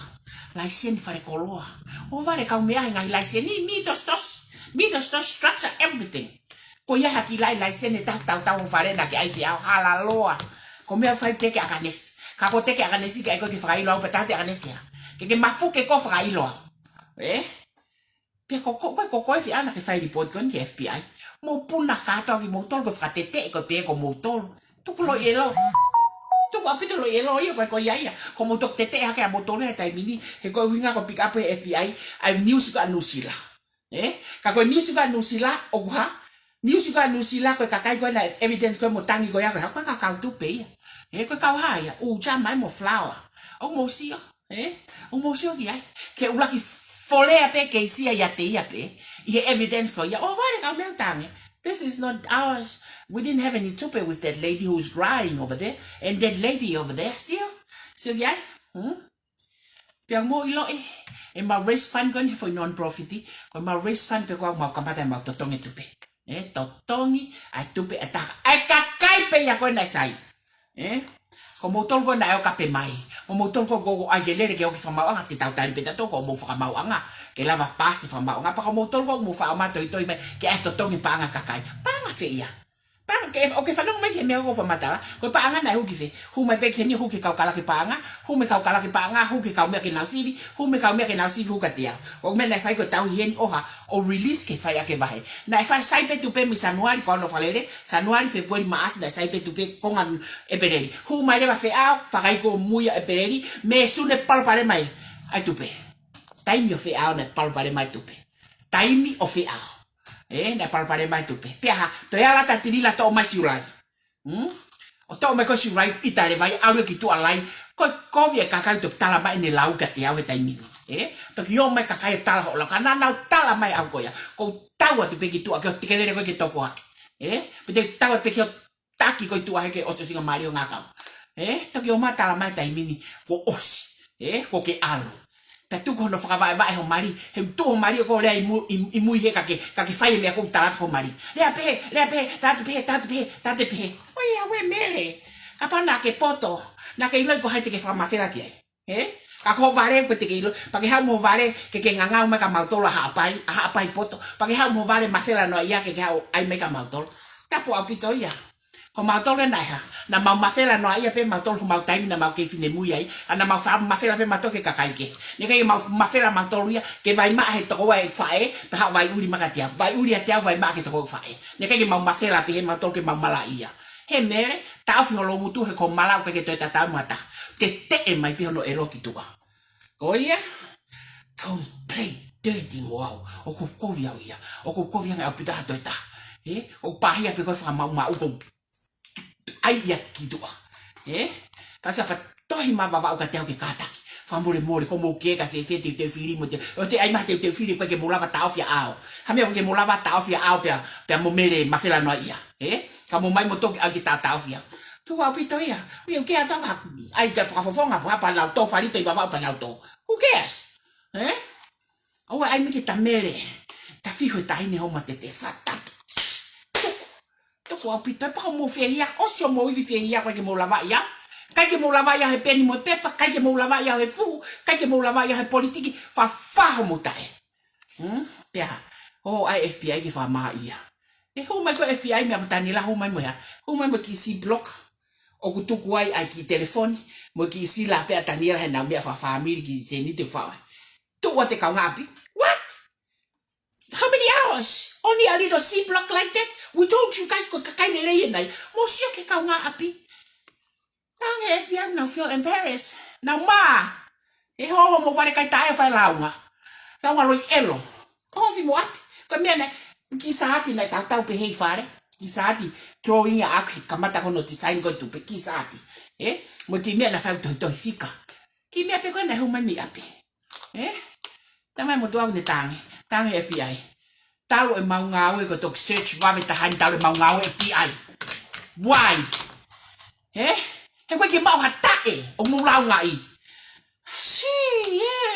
Laiseni falekoloa. ʻO vale kau meʻa he ngaahi laiseni, mītositosi. Mītositosi, structure, everything. Ko ia ha kiʻi laʻi laiseni ʻe taha tautau ʻo fale naʻa ke ʻai ki ai ʻo hala loa. Ko e meʻa ʻoku fai Teke ʻAkanesi. Ka ko Teke ʻAkanesi ke ʻai ko ē ke fakaʻilo au pea tā Teke ʻAkanesi ke hā. Ke ke mafu ke ko fakaʻilo au. Ē? Pea ko, ko, ko, ko, ko e fie ʻana ke fai report ko eni ki he F B I. Mou puna kātoa kimoutolu ko e fakateteʻi ko ē pē ko moutolu. Tuku loi ʻelo. Tuku ʻaupito loi ʻelo ia ko e ko ia ia. Ko mou toki teteʻe hake ʻa moutolu he taimi ni. He ko e ʻuhinga ko e pick up he F B I ʻa e news ko ē ʻa Nuʻusila. Ē? Ka ko e news ko ē ʻa Nuʻusila, ʻoku hā? News ko ē ʻa Nuʻusila ko e kakai ko ē naʻe evidence ko ē mo tangi ko ia ko e hā, ko e kakau tupe ia. Ē, ko e kau hā ia, ʻū jam ai mo flour. ʻOku mou sio. Ē? ʻOku mou sio ki ai. Ke ʻuluaki folea pē keisi ia ʻiate ia pē. ʻI he evidence ko ia. ʻO vale kau meʻa tangi. This is not ours. We didn't have any tupe with that lady who's crying over there. And that lady over there. Sio? Sio ki ai? Hmm? Pea mou ʻiloʻi. ʻEmau raise fund ko eni he foʻi non-profit. Ko ʻemau raise fund pē ko ʻemau kamata ʻemau totongi tupe. Ē, totongi ʻa e tupe ʻa e taha. ʻA e kakai pē ia ko ē naʻe sai. Ē? Ko moutolu ko ē naʻe ō kape mai. Ko moutolu ko ē ʻoku ʻai ke lele ke ō ki he fakamaauʻanga, te tau tali pē tautolu ko hoʻomou fakamaauʻanga. Ke lava paasi e fakamaauʻanga. Pea ko moutolu ko ē ʻoku mou faʻa ō mai toitoi mai. Ke ʻai totongi paʻanga kakai. Paʻanga fē ia. Pea ke, ʻo ke fanongo mai ki he meʻa ʻoku ou fakamatala, ko e paʻanga naʻe hū ki fē? Hū mai pē ki heni, hū ki he kau kalake paʻanga, hū mei he kau kalake paʻanga, hū ki he kau meʻa ke nau sivi, hū mei he kau meʻa ke nau sivi, hū kiate au. Ko e meʻa naʻe fai ko e tauhi heni ʻo hā, ʻo release ke fai ʻaki e vahe. Naʻe fai sai pē tupe mei Sānuali, ko hono fakalele, Sānuali, Fēpueli, Maʻasi, naʻe sai pē tupe konga ʻEpeleli. Hū mai leva feʻao, fakaikuonga ʻo ʻEpeleli, mei Sune palopalema e, ʻa e tupe. Taimi ʻo feʻao naʻe palopalema e tupe. Taimi ʻo feʻao. Ē, naʻe palopalema e tupe. Pea hā, toe ʻalu atu ʻa Tilila toʻo mai Siulai. Hmm? ʻO toʻo mai ko Siulai ʻi Talevai, ʻalu ia ki tuʻa ʻa Lai. Ko e kovi e kakai toki tala mai ʻene lau kiate au he taimi ni. Ē? Toki ō mai kakai ʻo tala hoʻo lau, ka naʻa nau tala mai au ko ia. Ko u tau atu pē ki tuʻa ke ʻoua te ke lele koe ke tofo hake. Ē? Pe te u tau atu pē ke u taki koe tuʻa hake ʻo ʻosi ʻosinga mali ʻo ngākau. Ē? Toki ō mai tala mai taimi ni, kuo ʻosi. Ē? Kuo ke ʻalu. Pea tuku hono fakavaʻevaʻe ho mali, he ʻoku tuʻu ho mali ʻo ko e lea ʻi mu-, ʻi, ʻi mui he ka ke, ka ke fai e meʻa ʻoku ou tala atu ki ho mali. Lea pehē, lea pehē, tā atu pehē, tā atu pehē, tā atu pehē. ʻOiauē Mele, kapau naʻa ke poto, naʻa ke ʻiloʻi ko hai te ke fakamafela ki ai. Ē? Ka ko ho vale ʻoku te ke ʻilo, pea ke haʻu mo ho vale, ke ke ngangau mai kia mautolu ʻa Haʻapai, ʻa Haʻapai poto, pea ke haʻu mo ho vale mafela noaʻia ke ke haʻu ʻai mai kia mautolu. Tapu ʻaupito ia. Ko mautolu ē naʻe hā, naʻa mau mafela noaʻia pē mautolu homau taimi naʻa mau kei finemui ai, ka naʻa mau fa-, mafela pē mautolu ki he kakai kehe. Naʻe ʻikai ke mau mafela mautolu ia, ke vai maʻa he tokoua ʻeku faʻē, pea haʻu vai ʻuli mai kiate au. Vai ʻuli ʻiate au, vai maʻa ki he tokoua ʻeku faʻē. Naʻe ʻikai ke mau mafela pē he mautolu ke mau malaʻia. He Mele, taʻofi ho loungutu he ko ho mala ʻoku ʻikai ke toe tatau mo ha taha. Teteʻe mai pē hono ʻelo ki tuʻa. Ko ia, don't play dirty mo au. ʻOku ou kovi au ia. ʻOku ou kovi ange ʻaupito ha toe taha. Ē? ʻOku pāhia pē ko e fakamaʻumaʻu ko ʻai ia ki tuʻa. Ē? Ka sa pa tohi mai Vavaʻu kiate au ke kātaki. Fakamolemole, ko mou ke ka fēfē teuteu fili mo te. ʻOua te ʻai mai ha teuteu fili ʻoku ʻikai ke mou lava taʻofi ʻa ʻAo. Ha meʻa ʻoku ʻikai ke mou lava taʻofi ʻa ʻAo pea, pea mo Mele mafela noaʻia. Ē? Ka mou ō mai mo toki ʻai ke ta taʻofi au. Tuku ʻaupito ia. Ia ʻoku ke ʻatā ka ʻai ke fakafofonga pea, pea nau tō Falito ʻi Vavaʻu pea nau tō. Who cares? Ē? ʻOua ʻai mai ke ta Mele. Ta fiho e taʻahine homa tete fata. Tuku. Tuku ʻaupito, pea ko mou fiehia, ʻosi hoʻomou ivi fiehia, ʻikai ke mou lavaʻi au. ʻIkai ke mou lavaʻi au he peni mo e pepa, ʻikai ke mou lavaʻi au he fuhu, ʻikai ke mou lavaʻi au he politiki, fafā homou taʻe. Hmm? Pea, ʻoua ʻe F B I ke fakamāʻia. ʻE hū mai ko e F B I meia Taniela, hū mai mo e hā, hū mai mo e kiʻi Ziploc. ʻOku tuku ai ʻa e kiʻi telefoni, mo e kiʻi sila pē ʻa Taniela heʻenau meʻa fakafāmili, kiʻi sēniti ʻoku faʻo ai. Tuʻu atu e kaungāʻapi. What? How many hours? Only a little Ziploc like that? We told you guys ko e kakai lelei eni. Mou sio ki he kaungāʻapi. Tangē F B I, nau feel embarrassed. Nau mā. ʻE hoho mo vale kai tae fai lāunga. Lāunga loi ʻelo. Ofi mo ʻapi. Ko e meʻa naʻe, kiʻi saati naʻe tautau pē he fale. Kiʻi saati drawing ʻaʻaku he kamata ko hono design ko e tupe. Kiʻi saati. Ē? Mo e kiʻi meʻa naʻe fai tohitohi fika. Kiʻi meʻa pē ko ē naʻe hū mai mei ʻapi. Ē? Tamai mo tuʻa ne tangē. Tangē F B I. Talu ʻemau ngāue ko e toki search vave taha eni talu ʻemau ngāue F B I. Why? Ē? He ʻoku ʻikai ke maʻu ha taʻe ʻoku mou lāungaʻi. Sī,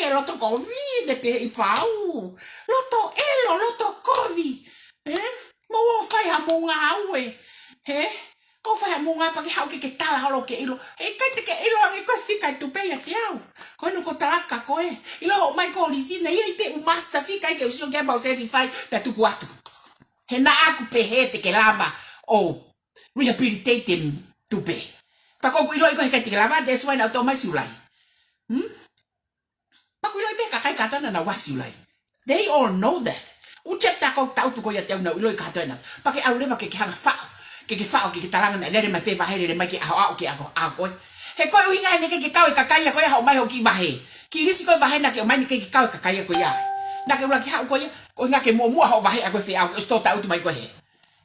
ē, loto kovi, ne pehē ʻi fau. Loto ʻelo, loto kovi. Ē? Mou ō fai hamou ngāue. Ē? ʻO fai hamou ngāue pea ke haʻu ke ke tala holo ke ʻilo. He ʻikai te ke ʻilo ange ko e fika e tupe ʻiate au. Ko ena ʻoku ou tala atu kia koe. ʻIlo hoʻo ō mai ko Lisina, ʻi ai pē ʻū master fika ʻikai ke u sio ke mau satisfy pea tuku atu. He naʻa ku pehē te ke lava ʻo rehabilitate e tupe. Pea ko ʻeku ʻiloʻi ko e ʻikai te ke lava, that's why naʻa ku toʻo mai Siulai. Hmm? Pea ʻoku ʻiloʻi pē kakai kātoa naʻa nau vahe Siulai. They all know that. ʻŪ chapter ʻoku ou tala atu ko ia te au naʻa ku ʻiloʻi kātoa ena. Pea ke ʻalu leva ke ke hanga faʻo. Ke ke faʻo, ke ke talanga naʻe lele mai pē vahe, lele mai ke ʻaho, ʻaho ke ʻaho, ʻaho ko ē. He ko e ʻuhinga he naʻe ʻikai ke kau e kakai ia ko ia ʻo haʻu mai hoʻo kiʻi vahe. Kiʻi lisi ko e vahe naʻa ke ʻomai naʻe ʻikai ke kau e kakai ia ko ia. Naʻa ke ʻuluaki haʻu ko ia, ko e ʻuhinga ke muʻomuʻa hoʻo vahe ʻa ko e feʻao, ke ʻosi tō taʻutu mai ko ē.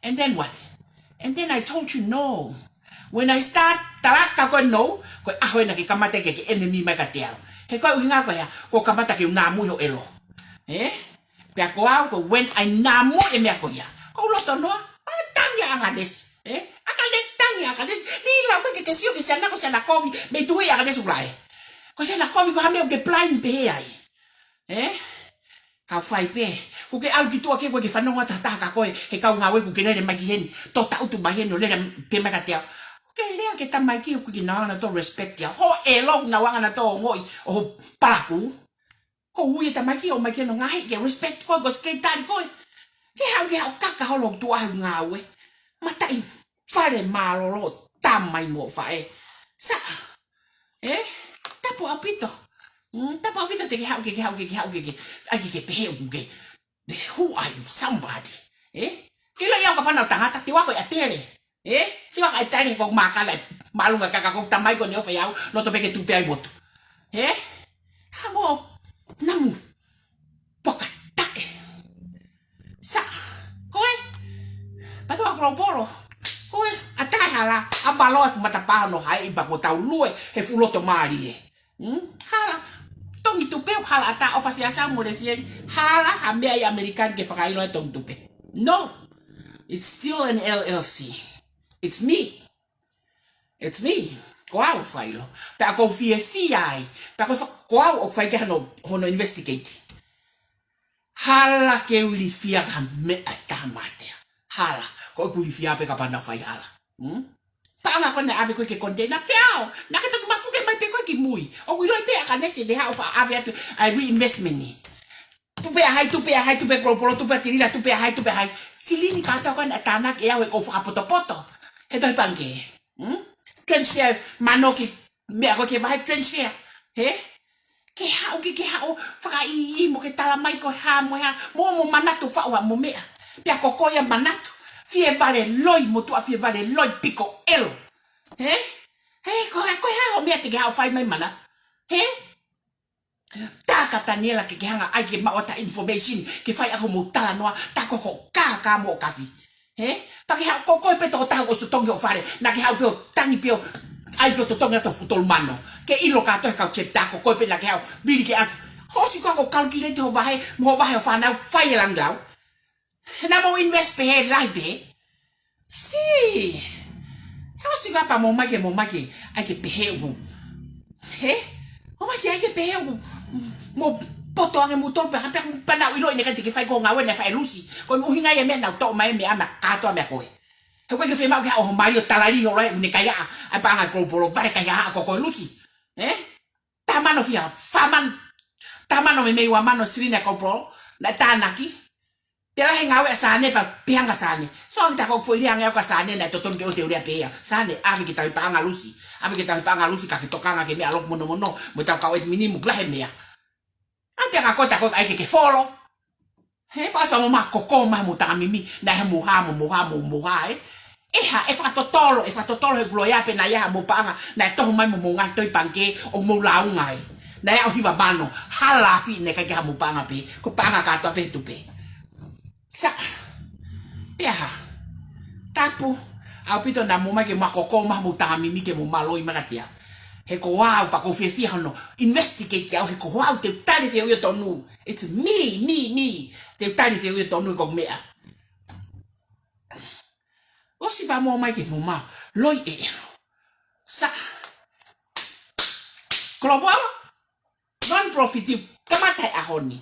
And then what? And then I told you no. When I start, tala atu kia koe no, ko e ʻaho ena ke kamata ke ke enemy mai kiate au. He ko e ʻuhinga ko ia, ko e kamata ke u nāmuʻi hoʻo ʻelo. Ē? Pea ko au, ko when I nāmuʻi e meʻa ko ia. Ko u loto noa, ʻa tangi ʻa Akanesi. Ē? Akanesi, tangi ʻa Akanesi. Ni lau ke ke sio ki he siana ko e siana kovi, mei tuʻi ʻa Akanesi ʻoku laʻe. Ko e siana kovi ko ha meʻa ʻoku ke blind pehē ai. Ē? Kau fai pē. ʻOku ke ʻalu ki tuʻa ke ʻoua ke fanongo atu ha taha kia koe, he kau ngāue ʻoku ke lele mai ki heni. Tō taʻutu mai heni ʻo lele pē mai kiate au. ʻOku ke lea ki he tamaiki ʻoku ʻikai ke nau hanga nautolu respect au. Hoʻo ʻelo ʻoku nau hanga nautolu ongoʻi ʻo palakū. Ko e ui e tamaiki ʻo ō mai ke nau ngaahi ke respect koe, ko e kei tali koe. Ke haʻu ke haʻu kaka holo tuʻa he ngāue. Mataʻi fale mālōlō, tamai mo faʻē. Sa, ē? Tapu ʻaupito. Mm, tapu ʻaupito te ke haʻu ke, ke haʻu ke, ke haʻu ke, ke. ʻAi ke, ke pehē ʻoku ke. Who are you? Somebody. Ē? Ke ʻilo ia ʻoku kapau naʻa ku tangata, te u ako ʻi ʻAtele. Ē? Te u ako ʻi ʻAtele ko mākala, māʻolunga kaka ko tamai ko ne ʻofa ʻia au, loto pē ke tupe ai motu. Ē? Hamo, namu. Pokataʻe. Sa, ko e, patoa Kolopolo. Ko e, ʻa takai hala, ʻa valoa fu matapā no hai i pako tau lue, he fuloto mālie. Hmm? Hala, tongi tupe, hala ʻa ta ʻofa sia sa mo le sieli, hala, ha meʻa ʻi ʻAmelika ni ke fakaʻilo e tongi tupe. No, it's still an L L C. It's me. It's me. Ko au failo. Pea ko fiefia ai. Pea ko fa-, ko au ʻoku fai ke hano, hono investigate. Hala ke u ilifia ka meʻa ta matea. Hala, ko ʻeku ilifia pē kapau naʻa fai hala. Hmm? Paʻanga ko ena ʻave ko ē ki he container. Feo, naʻa ke toki mafuke mai pē ko ē ki mui. ʻOku ʻiloʻi pē ʻa Kanesi te haʻu ʻo faʻa ʻave atu ʻa e reinvestment ni. Tupe ʻa hai, tupe ʻa hai, tupe Kolopolo, tupe ʻa Tilila, tupe ʻa hai, tupe ʻa hai. Silini kātoa ko ena ʻa tānaki ʻe au he ʻoku ou fakapotopoto he tohi pangikē. Hmm? Transfer mano ki meʻa ko ē ke vahe transfer. He? Ke haʻu ki, ke haʻu fakaʻiʻi mo ke tala mai ko e hā mo e hā. Mo, mo manatu faʻu haʻamo meʻa. Pea ko koe ia manatu. Fie vale loi, motuʻa fie vale loi piko ʻelo. He? He, ko e, ko e hā hoʻo meʻa te ke haʻu fai mai manatu. He? Taka Taniela ke ke hanga ʻai ke maʻu ʻa e information, ke fai ʻaki hoʻomou talanoa, ta ko hoʻo kākā mo hoʻo kafi. He? Pea ke haʻu ko koe pē tokotaha ʻosi totongi hoʻo fale, naʻa ke haʻu pē ʻo tangi pē ʻo ʻai pē ʻo totongi atu hoʻo fuʻu tolu mano. Ke ʻilo kātoa he kau chapter ko koe pē naʻa ke haʻu, vili ke atu. Hoʻo ʻosi ko ē ʻo calculate hoʻo vahe, mo hoʻo vahe hoʻo fānau, fai e langilau. Naʻa mou invest pē he lahi pē. Si. He ʻosi ngā pea mou ʻomai ke, mou ʻomai ke, ʻai ke pehē ʻoku. He? Mou ʻomai ke ʻai ke pehē ʻoku. Mou poto ange mou tolu pē, ha pea pea naʻa ku ʻiloʻi naʻe ʻikai te ke fai ko e ngāue naʻe fai ʻe Lusi. Ko e ʻuhinga ia e meʻa naʻa ku toʻo mai e meʻa maʻa kātoa meʻa ko ē. He ʻoku ʻikai ke fiemaʻu ke haʻu ʻo homai ʻo tala lī holo ē ʻoku ne kaihaʻa, ʻa e paʻanga Kolopolo, vale kaihaʻa ko koe Lusi. He? Taha mano fiha, fā mano, taha mano meimei ua mano silini ʻa Kolopolo, naʻe tānaki. Pea lahi e ngāue ʻa Sane pea pehē ange ʻa Sane. So ange ta ko foʻi lea ange ʻa Sane naʻe totonu ke ʻoua te u lea pē ia. Sane, ʻave ki he tauhi paʻanga Lusi. ʻAve ki he tauhi paʻanga Lusi ka ke tokanga ki he meʻa loki monomono, mo e tau kau ʻetimini mo lahi e meʻa. ʻA te anga ko e ta ko e ʻai ke ke folo. He pea ʻosi pea mou maʻu koko mai mo taʻamimi, naʻe hā mo hā mo, mo hā mo, mo hā ē. ʻE hā, ʻe fakatotolo, ʻe fakatotolo he kulo ia pē naʻe ʻi ai haʻamou paʻanga, naʻe toho mai mo mou ngaahi tohi pangikē, ʻo mou lāunga ai. Naʻe ʻi ai ʻo hiva mano, hala afi naʻe ʻikai ke haʻamou paʻanga pē, ko e paʻanga kātoa pē he tupe. Sa, pea hā, tapu, ʻaupito naʻa mou ʻomai ke mou koko mai mo taʻamimi ke mou mālōlō mai kiate au. He ko au pea ʻoku ou fiefia hono, investigate au, he ko au te u tali fehuʻi ʻo tonu. It's me, me, me. Te u tali fehuʻi ʻo tonu ko e meʻa. ʻOsi pea mou ʻomai ke mou maʻu loi ʻe ʻelo. Sa. Kolopolo. Non-profit kamata he ʻaho ni.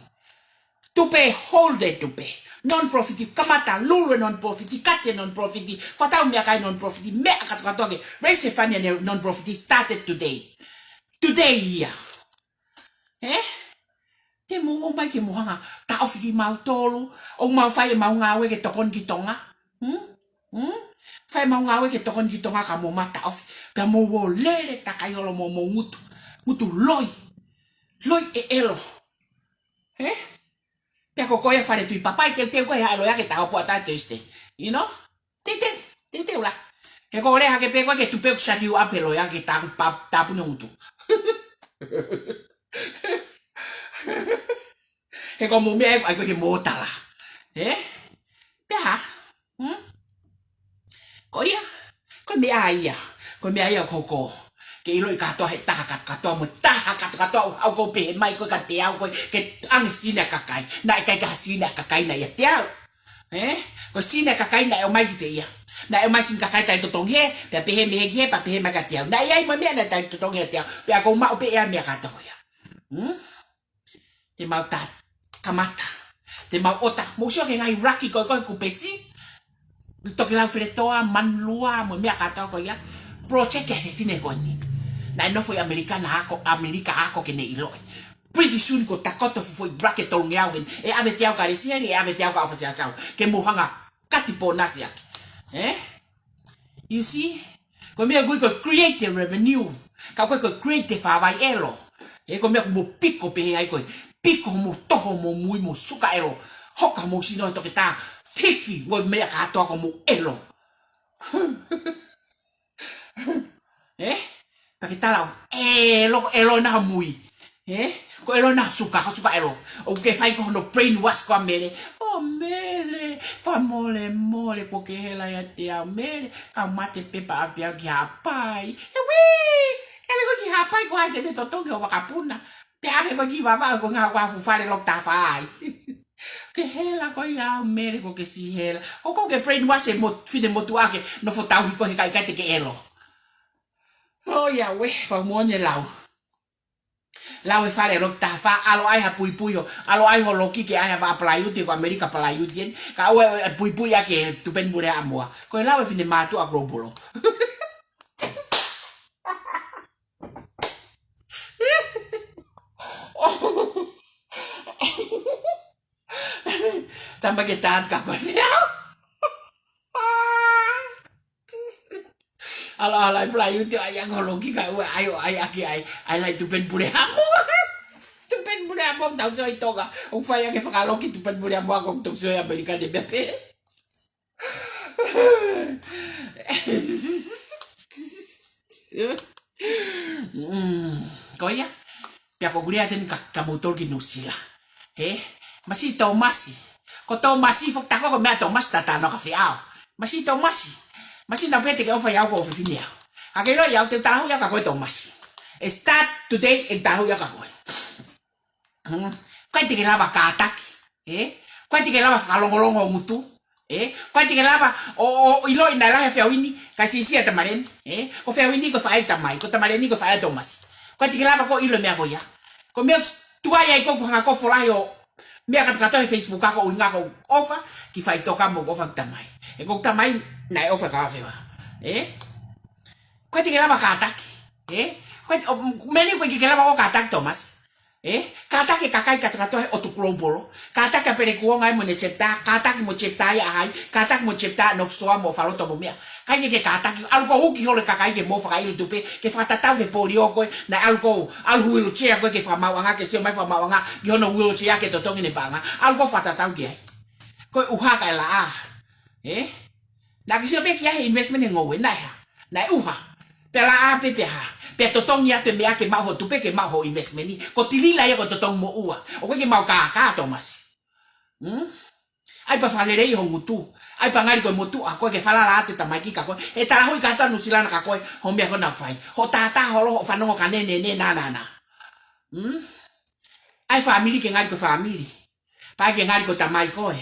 Tupe, hold e tupe. Non-profit kamata, lulu e non-profit, kati e non-profit, fakatau meʻakai non-profit, meʻa kātoa kātoa ke raise e fund e non-profit started today. Today ia. Ē? Te mou ō mai ke mou hanga taʻofi kimautolu, ʻo mau fai ʻemau ngāue ke tokoni ki Tonga. Hmm? Hmm? Fai ʻemau ngāue ke tokoni ki Tonga ka mou mataʻofi. Pea mou ō lele takai holo mo hoʻomou ngutu. Ngutu loi. Loi ʻe ʻelo. Ē? Pea ko koe ia Fale Tuʻi Papai, teuteu koe he ʻalu ia ke tau pō ʻa Thursday. You know? Teuteu, teuteu la. He ko e lea hake pē koe ke tupe ʻoku shut you up he loi ia ke tā, pa, tāpuni ho ngutu. He ko e mou meʻa ē, ʻai koe ke mou tala. Ē? Pea hā? Hmm? Ko ia, ko e meʻa ia, ko e meʻa ia ʻoku hoko. Ke ʻiloʻi kātoa he taha kātoa mo e taha kātoa ʻoku ou pehē mai ko e kiate au ko e ke ange sini ʻa e kakai. Naʻe ʻikai ke ha sini ʻa e kakai naʻe ʻiate au. Ē? Ko e sini ʻa e kakai naʻe ʻomai ki fē ia. Naʻe ʻomai sini kakai tali totongi hē, pea pehē mei hē ki hē, pea pehē mai kiate au. Naʻe ʻi ai mo e meʻa naʻe tali totongi ʻiate au. Pea ʻoku ou maʻu pē ʻe au e meʻa kātoa ko ia. Hmm? Te mau tā kamata. Te mau ʻota. Mou sio ki he ngaahi ʻuluaki ko ē ko e kupesi. Tokelau Feletoa, Manulua, mo e meʻa kātoa ko ia. Project ʻa e fefine ko eni. Naʻe nofo ʻi ʻAmelika, naʻe ako ʻAmelika ako ke ne ʻiloʻi. Pretty soon ko e takoto fuʻu foʻi bracket tolungeau heni. ʻE ʻave ʻe au kia Lesieli, ʻe ʻave ʻe au kia ʻOfasiasau. Ke mou hanga kati pōnasi ʻaki. Eh? You see? Ko e meʻa ʻoku ui ko e create the revenue. Ka ko e ko e create the fāvai ʻelo. He ko e meʻa ʻoku mou piko pehē ai ko e piko hoʻomou toho mo mui mo suka ʻelo. Hoka mo sino toketā. Tifi mo e meʻa kātoa ko hoʻomou ʻelo. Eh? Pea ke tala au, ʻelo, ʻelo ʻena ha mui. Eh? Ko ʻelo ʻena ha suka, ha suka ʻelo. ʻOku ke fai ko hono brainwash ko ā Mele. ʻŌ Mele, fakamolemole kuo ke hela ʻiate au Mele. Kau mate pē pea ʻave au ki Haʻapai. ʻE wī! Ke ʻave koe ki Haʻapai ko ā te te totongi ʻo vakapuna. Pea ʻave koe ki Vavaʻu ko e ngaahi ʻoku ʻafu fale loki tafa ai. Ke hela koe ia au Mele kuo ke siʻi hela. Ko ko ke brainwash e mo-, fine motuʻa ke nofo tauhi koe he ʻikai ke ke ʻelo. ʻOiauē, fakamoʻoni e lau. Lau e fale loki tafa, ʻalu ʻai ha puipui ʻo, ʻalu ʻai ho loki ke ʻai ha vaʻa palaiuti ko ʻAmelika palaiuti eni. Ka ʻoua ʻe puipui ʻa ke Tupenu Pule Haʻamoa. Ko e lau e fine mātuʻa global. Tama ke tātu ka ko e fiau. ʻAlu ʻai palaiuti ʻo ʻai ʻa ko loki ka ʻoua ʻai ʻo ʻai ʻaki ʻai. ʻAi lai Tupenu Pule Haʻamoa. Tupenu Pule Haʻamoa, tau sio ʻi Tonga. ʻOku fai ʻaki e fakaloki Tupenu Pule Haʻamoa ko tau sio ʻi ʻAmelika te pē. Mm, ko ia, pea ko kulia teni ka, ka mou tolu ki Nuʻusila. He? Masi Tōmasi. Ko Tōmasi, fakatako ko e meʻa Tōmasi tatano ka fiau. Masi Tōmasi. Masi na pete ke ʻofa ʻi au ko fefine au. Ka ke ʻilo ʻi au te u talahuʻi ʻa ka ko e Tōmasi. E start today e talahuʻi ʻa ka ko e. Hmm. Ko e te ke lava kātaki. Eh? Ko e te ke lava fakalongolongo ʻo ngutu. Eh? Ko e te ke lava ʻo, ʻo, ʻo ʻilo ʻi nai lahi feau ini, ka sisia tamaleni. Eh? Ko feau ini ko faʻē tamai, ko tamaleni ko faʻē Tōmasi. Ko e te ke lava ko ʻilo meʻa ko ia. Ko meʻa tuai ai ko ku hanga ko folahi ʻo meʻa katokato he Facebook ako ʻuhinga ko ʻofa, ki fai toka mo ʻofa ki tamai. E ko tamai, naʻe ʻofa ka fewa. Eh? Ko e te ke lava kātaki. Eh? Ko e, o, meni ko e ke lava ʻo kātaki Tōmasi. Eh? Kātaki e kakai katokato he ʻotu global. Kātaki ʻa Pele Kuonga mo ne chapter, kātaki mo chapter ia hai, kātaki mo chapter Nofosoa mo Faloto mo meʻa. Kai ke ke kātaki, ʻalu ko huki holo kakai ke mo fakaʻilo tupe, ke fakatatau ke polio ko e, naʻe ʻalu ko, ʻalu wheelchair ko e ke fakamauʻanga, ke sio mai fakamauʻanga, ki hono wheelchair ke totongi ne paʻanga, ʻalu ko fakatatau ki ai. Ko e ʻuha ka e laʻā. Eh? Naʻa ke sio pē ki ai he investment he ngoue, naʻe hā. Naʻe ʻuha. Pea laʻā pē pea hā. Pea totongi atu e meʻa ke maʻu ho tupe ke maʻu ho investment. Ko Tilila ia ko e totongi moʻua. ʻOku ʻikai ke maʻu kākā Tōmasi. Hmm? ʻAi pē fakalelei ho ngutu. ʻAi pē ngali ko e motuʻa ko e ke falala atu e tamaiki ka ko e. He talahuʻi kātoa Nuʻusila na ka ko e. Ho meʻa ko ena fai. Ho tātā holo ho fanongo ka nē nē nē nā nā nā. Hmm? ʻAi fāmili ke ngali ko e fāmili. Pea ke ngali ko e tamai ko e.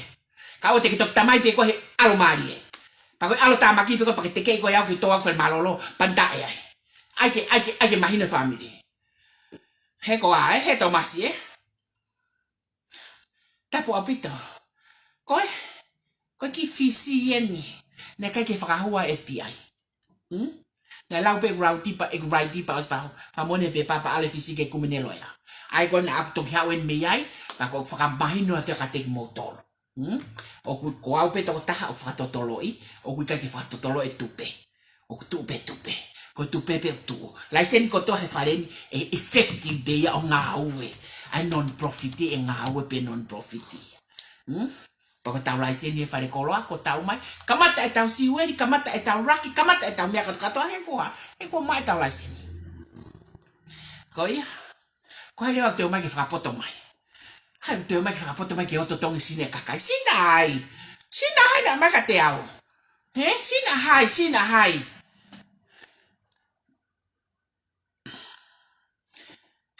Ka ʻoua te ke toki tamai pē ko e he ʻalu mālie. Pea ko e ʻalu tāmaki pē ko e pea ke tekeʻi ko e au ki tō au fale mālōlō. Pea nita e ai. ʻAi ke, ʻai ke, ʻai ke mahino e fāmili. He ko ā, eh, he Tōmasi, eh. Tapu ʻaupito. Ko e, ko e kiʻi Fisi eni. Naʻe ʻikai ke fakahua F B I. Hmm? Naʻe lau pē ʻeku lau tipa, ʻeku rai tipa ʻosi pau. Pea mo ne pē papa ale Fisi ke kumi ne loea. ʻAi ko ena ʻaku toki haʻu eni mei ai, pea ko e fakamahino atu ka te kimoutolu. Hmm? ʻOku ko au pē tokotaha ʻoku fakatotoloʻi, ʻoku ʻikai ke fakatotoloʻi e tupe. ʻOku tuʻu pē tupe. Ko e tupe pē ʻoku tuʻu. Laiseni kotoa he fale ni, e effective pē ia ʻo ngāue. ʻAi non-profit e ngāue pē non-profit. Hmm? Pea ko e tau laiseni e fale koloa, ko e tau mai. Kamata e tau siueli, kamata e tau laki, kamata e tau meʻa katoa katoa he ko ā. He ko e mai e tau laiseni. Ko ia. Ko hai leva te o mai ke fakapoto mai. Hai te o mai ke fakapoto mai ke ʻoto tongi sine kakai. Sina hai. Sina hai na mai ka te au. He? Sina hai, sina hai.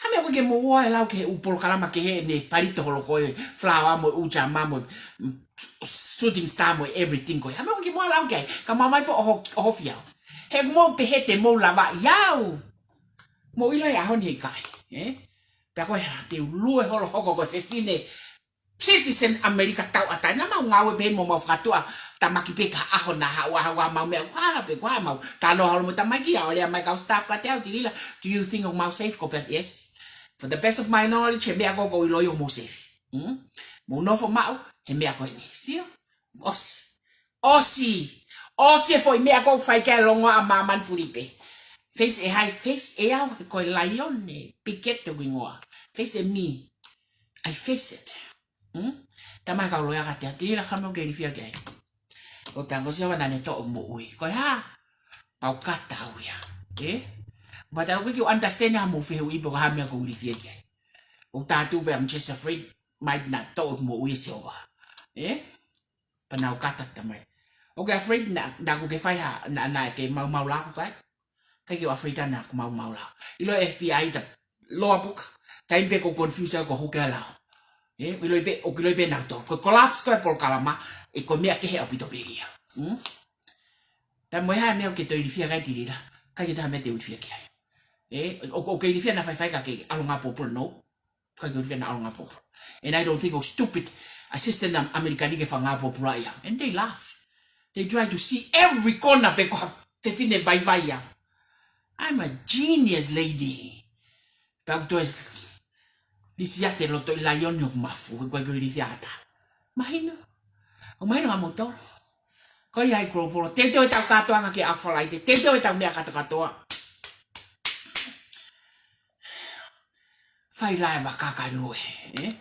Hame ʻoku ke mo ua e lau ke he ʻū polokalama ke he ne falito holo ko e flower mo e ʻū jama mo e, mm, shooting star mo e everything ko e. Hame ʻoku ke mo ua lau ke ai. Ka mau mai pē ʻo ho, ʻo ho fiau. He ʻoku mo pehē te mo lava ʻi au. Mo ʻilo he ʻaho ni he kai. Eh? Pea ko e hā, te u lue holo hoko ko e fefine. Citizen ʻAmelika tauʻatāina mau ngāue pē mo mau fakatuʻa tamaki pē ka ʻaho na haʻu ʻaho ʻa mau meʻa kuhala pē kua mau. Tano holo mo tamaiki ʻa o lea mai kau staff ka te au Tilila. Do you think ʻoku mau safe ko pea yes. For the best of my knowledge, he meʻa ko ko ʻiloʻi ʻoku mau safe. Hmm? Mau nofo maʻu, he meʻa ko eni. Sio? ʻOsi. ʻOsi. ʻOsi e foʻi meʻa ʻoku ou fai ki he longoaʻa ʻa māmani Filipe. Face ʻe hai, face ʻe au, he ko e laione, Pikete ʻoku hingoa. Face ʻe mi. I face it. Hmm? Tama kau loea ka te ati la kame ʻoku ke ilifia ki ai. ʻO tango si ʻo naʻa ne toʻo moʻui. Ko e hā? Pau kata au ia. Eh? But ʻoku ʻikai ke u understand ha mou fehuʻi pe ko e hā e meʻa ʻoku ou ilifia ki ai. ʻOku ou tatu pē, I'm just afraid. Might not toʻo moʻui e Sihova. Eh? Pea naʻa ku kata tamai. ʻOku ou afraid naʻa, naʻa ku ke fai ha, naʻa, naʻa ke maumau la ʻoku ʻikai. ʻIkai ke u afraid naʻa ku maumau la. ʻIlo e F B I ta loa puka. Taimi pē ʻoku ou confuse au ko hoke la. Eh, ʻilo pē, ʻoku ʻilo pē nautolu. Ko e collapse ko e polokalama, ʻe ko e meʻa kehe ʻaupito pē ia. Hmm? Taimi ʻe hā e meʻa ʻoku ke toe ilifia ki ai Tilila. ʻIkai ke toe ha meʻa te u ilifia ki ai. Eh, ʻoku, ʻoku ke ilifia naʻa faifai ka ke ʻalu ngāue pōpula, no. ʻIkai ke u ilifia naʻa ʻalu ngāue pōpula. And I don't think ʻoku stupid a system ʻa ʻAmelika ni ke fai ngāue pōpula ia. And they laugh. They try to see every corner pe ko ha fefine vaivai ia. I'm a genius lady. Pea u toe lisi ʻa e loto ʻi laione ʻoku mafu, ʻoku ʻikai ke u ilifia ʻe ha taha. Mahino. ʻOku mahino kia moutolu. Ko ia ai Global. Teuteu ʻetau kātoanga ki he Alpha Light. Teuteu ʻetau meʻa kātoa kātoa. Fai lava e vaka kae lue, eh?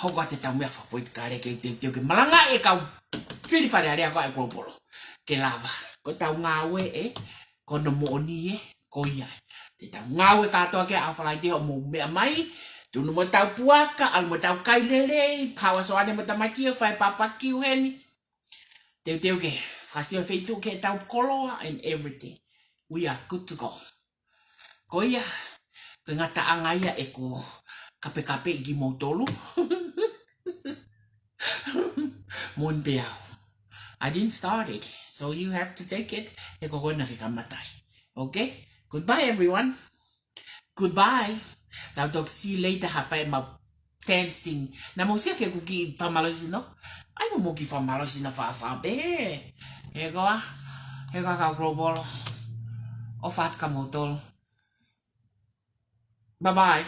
Hoko atu ʻetau meʻa fakapolitikale ke teuteu ke malangaʻi e kau fili Fale Alea ko ē ʻa e Global. Ke lava. Ko ʻetau ngāue, eh? Ko hono moʻoni, eh? Ko ia. Te tau ngāue kātoa ki he Alpha Light ʻo mou meʻa mai. Tunu mo ʻetau puaka, ʻalu mo ʻetau kai lelei, pau ʻa Soane mo e tamaiki ʻo fai papakiu heni. Teuteu ke fakasio e feituʻu ki heʻetau koloa and everything. We are good to go. Ko ia, ko e ngataʻanga ia ʻeku kapekapeʻi kimoutolu. Moʻoni pē au. I didn't start it, so you have to take it. He ko koe naʻa ke kamata ai. Okay? Goodbye, everyone. Goodbye. Tau toki see later, have fun mo e dancing. Naʻa mou sio ki heʻeku kiʻi fakamālohisino. ʻAi mo mou kiʻi fakamālohisino fāfā pē. He ko ia, he ko ia kau Global. ʻOfa atu kia moutolu. Bye bye.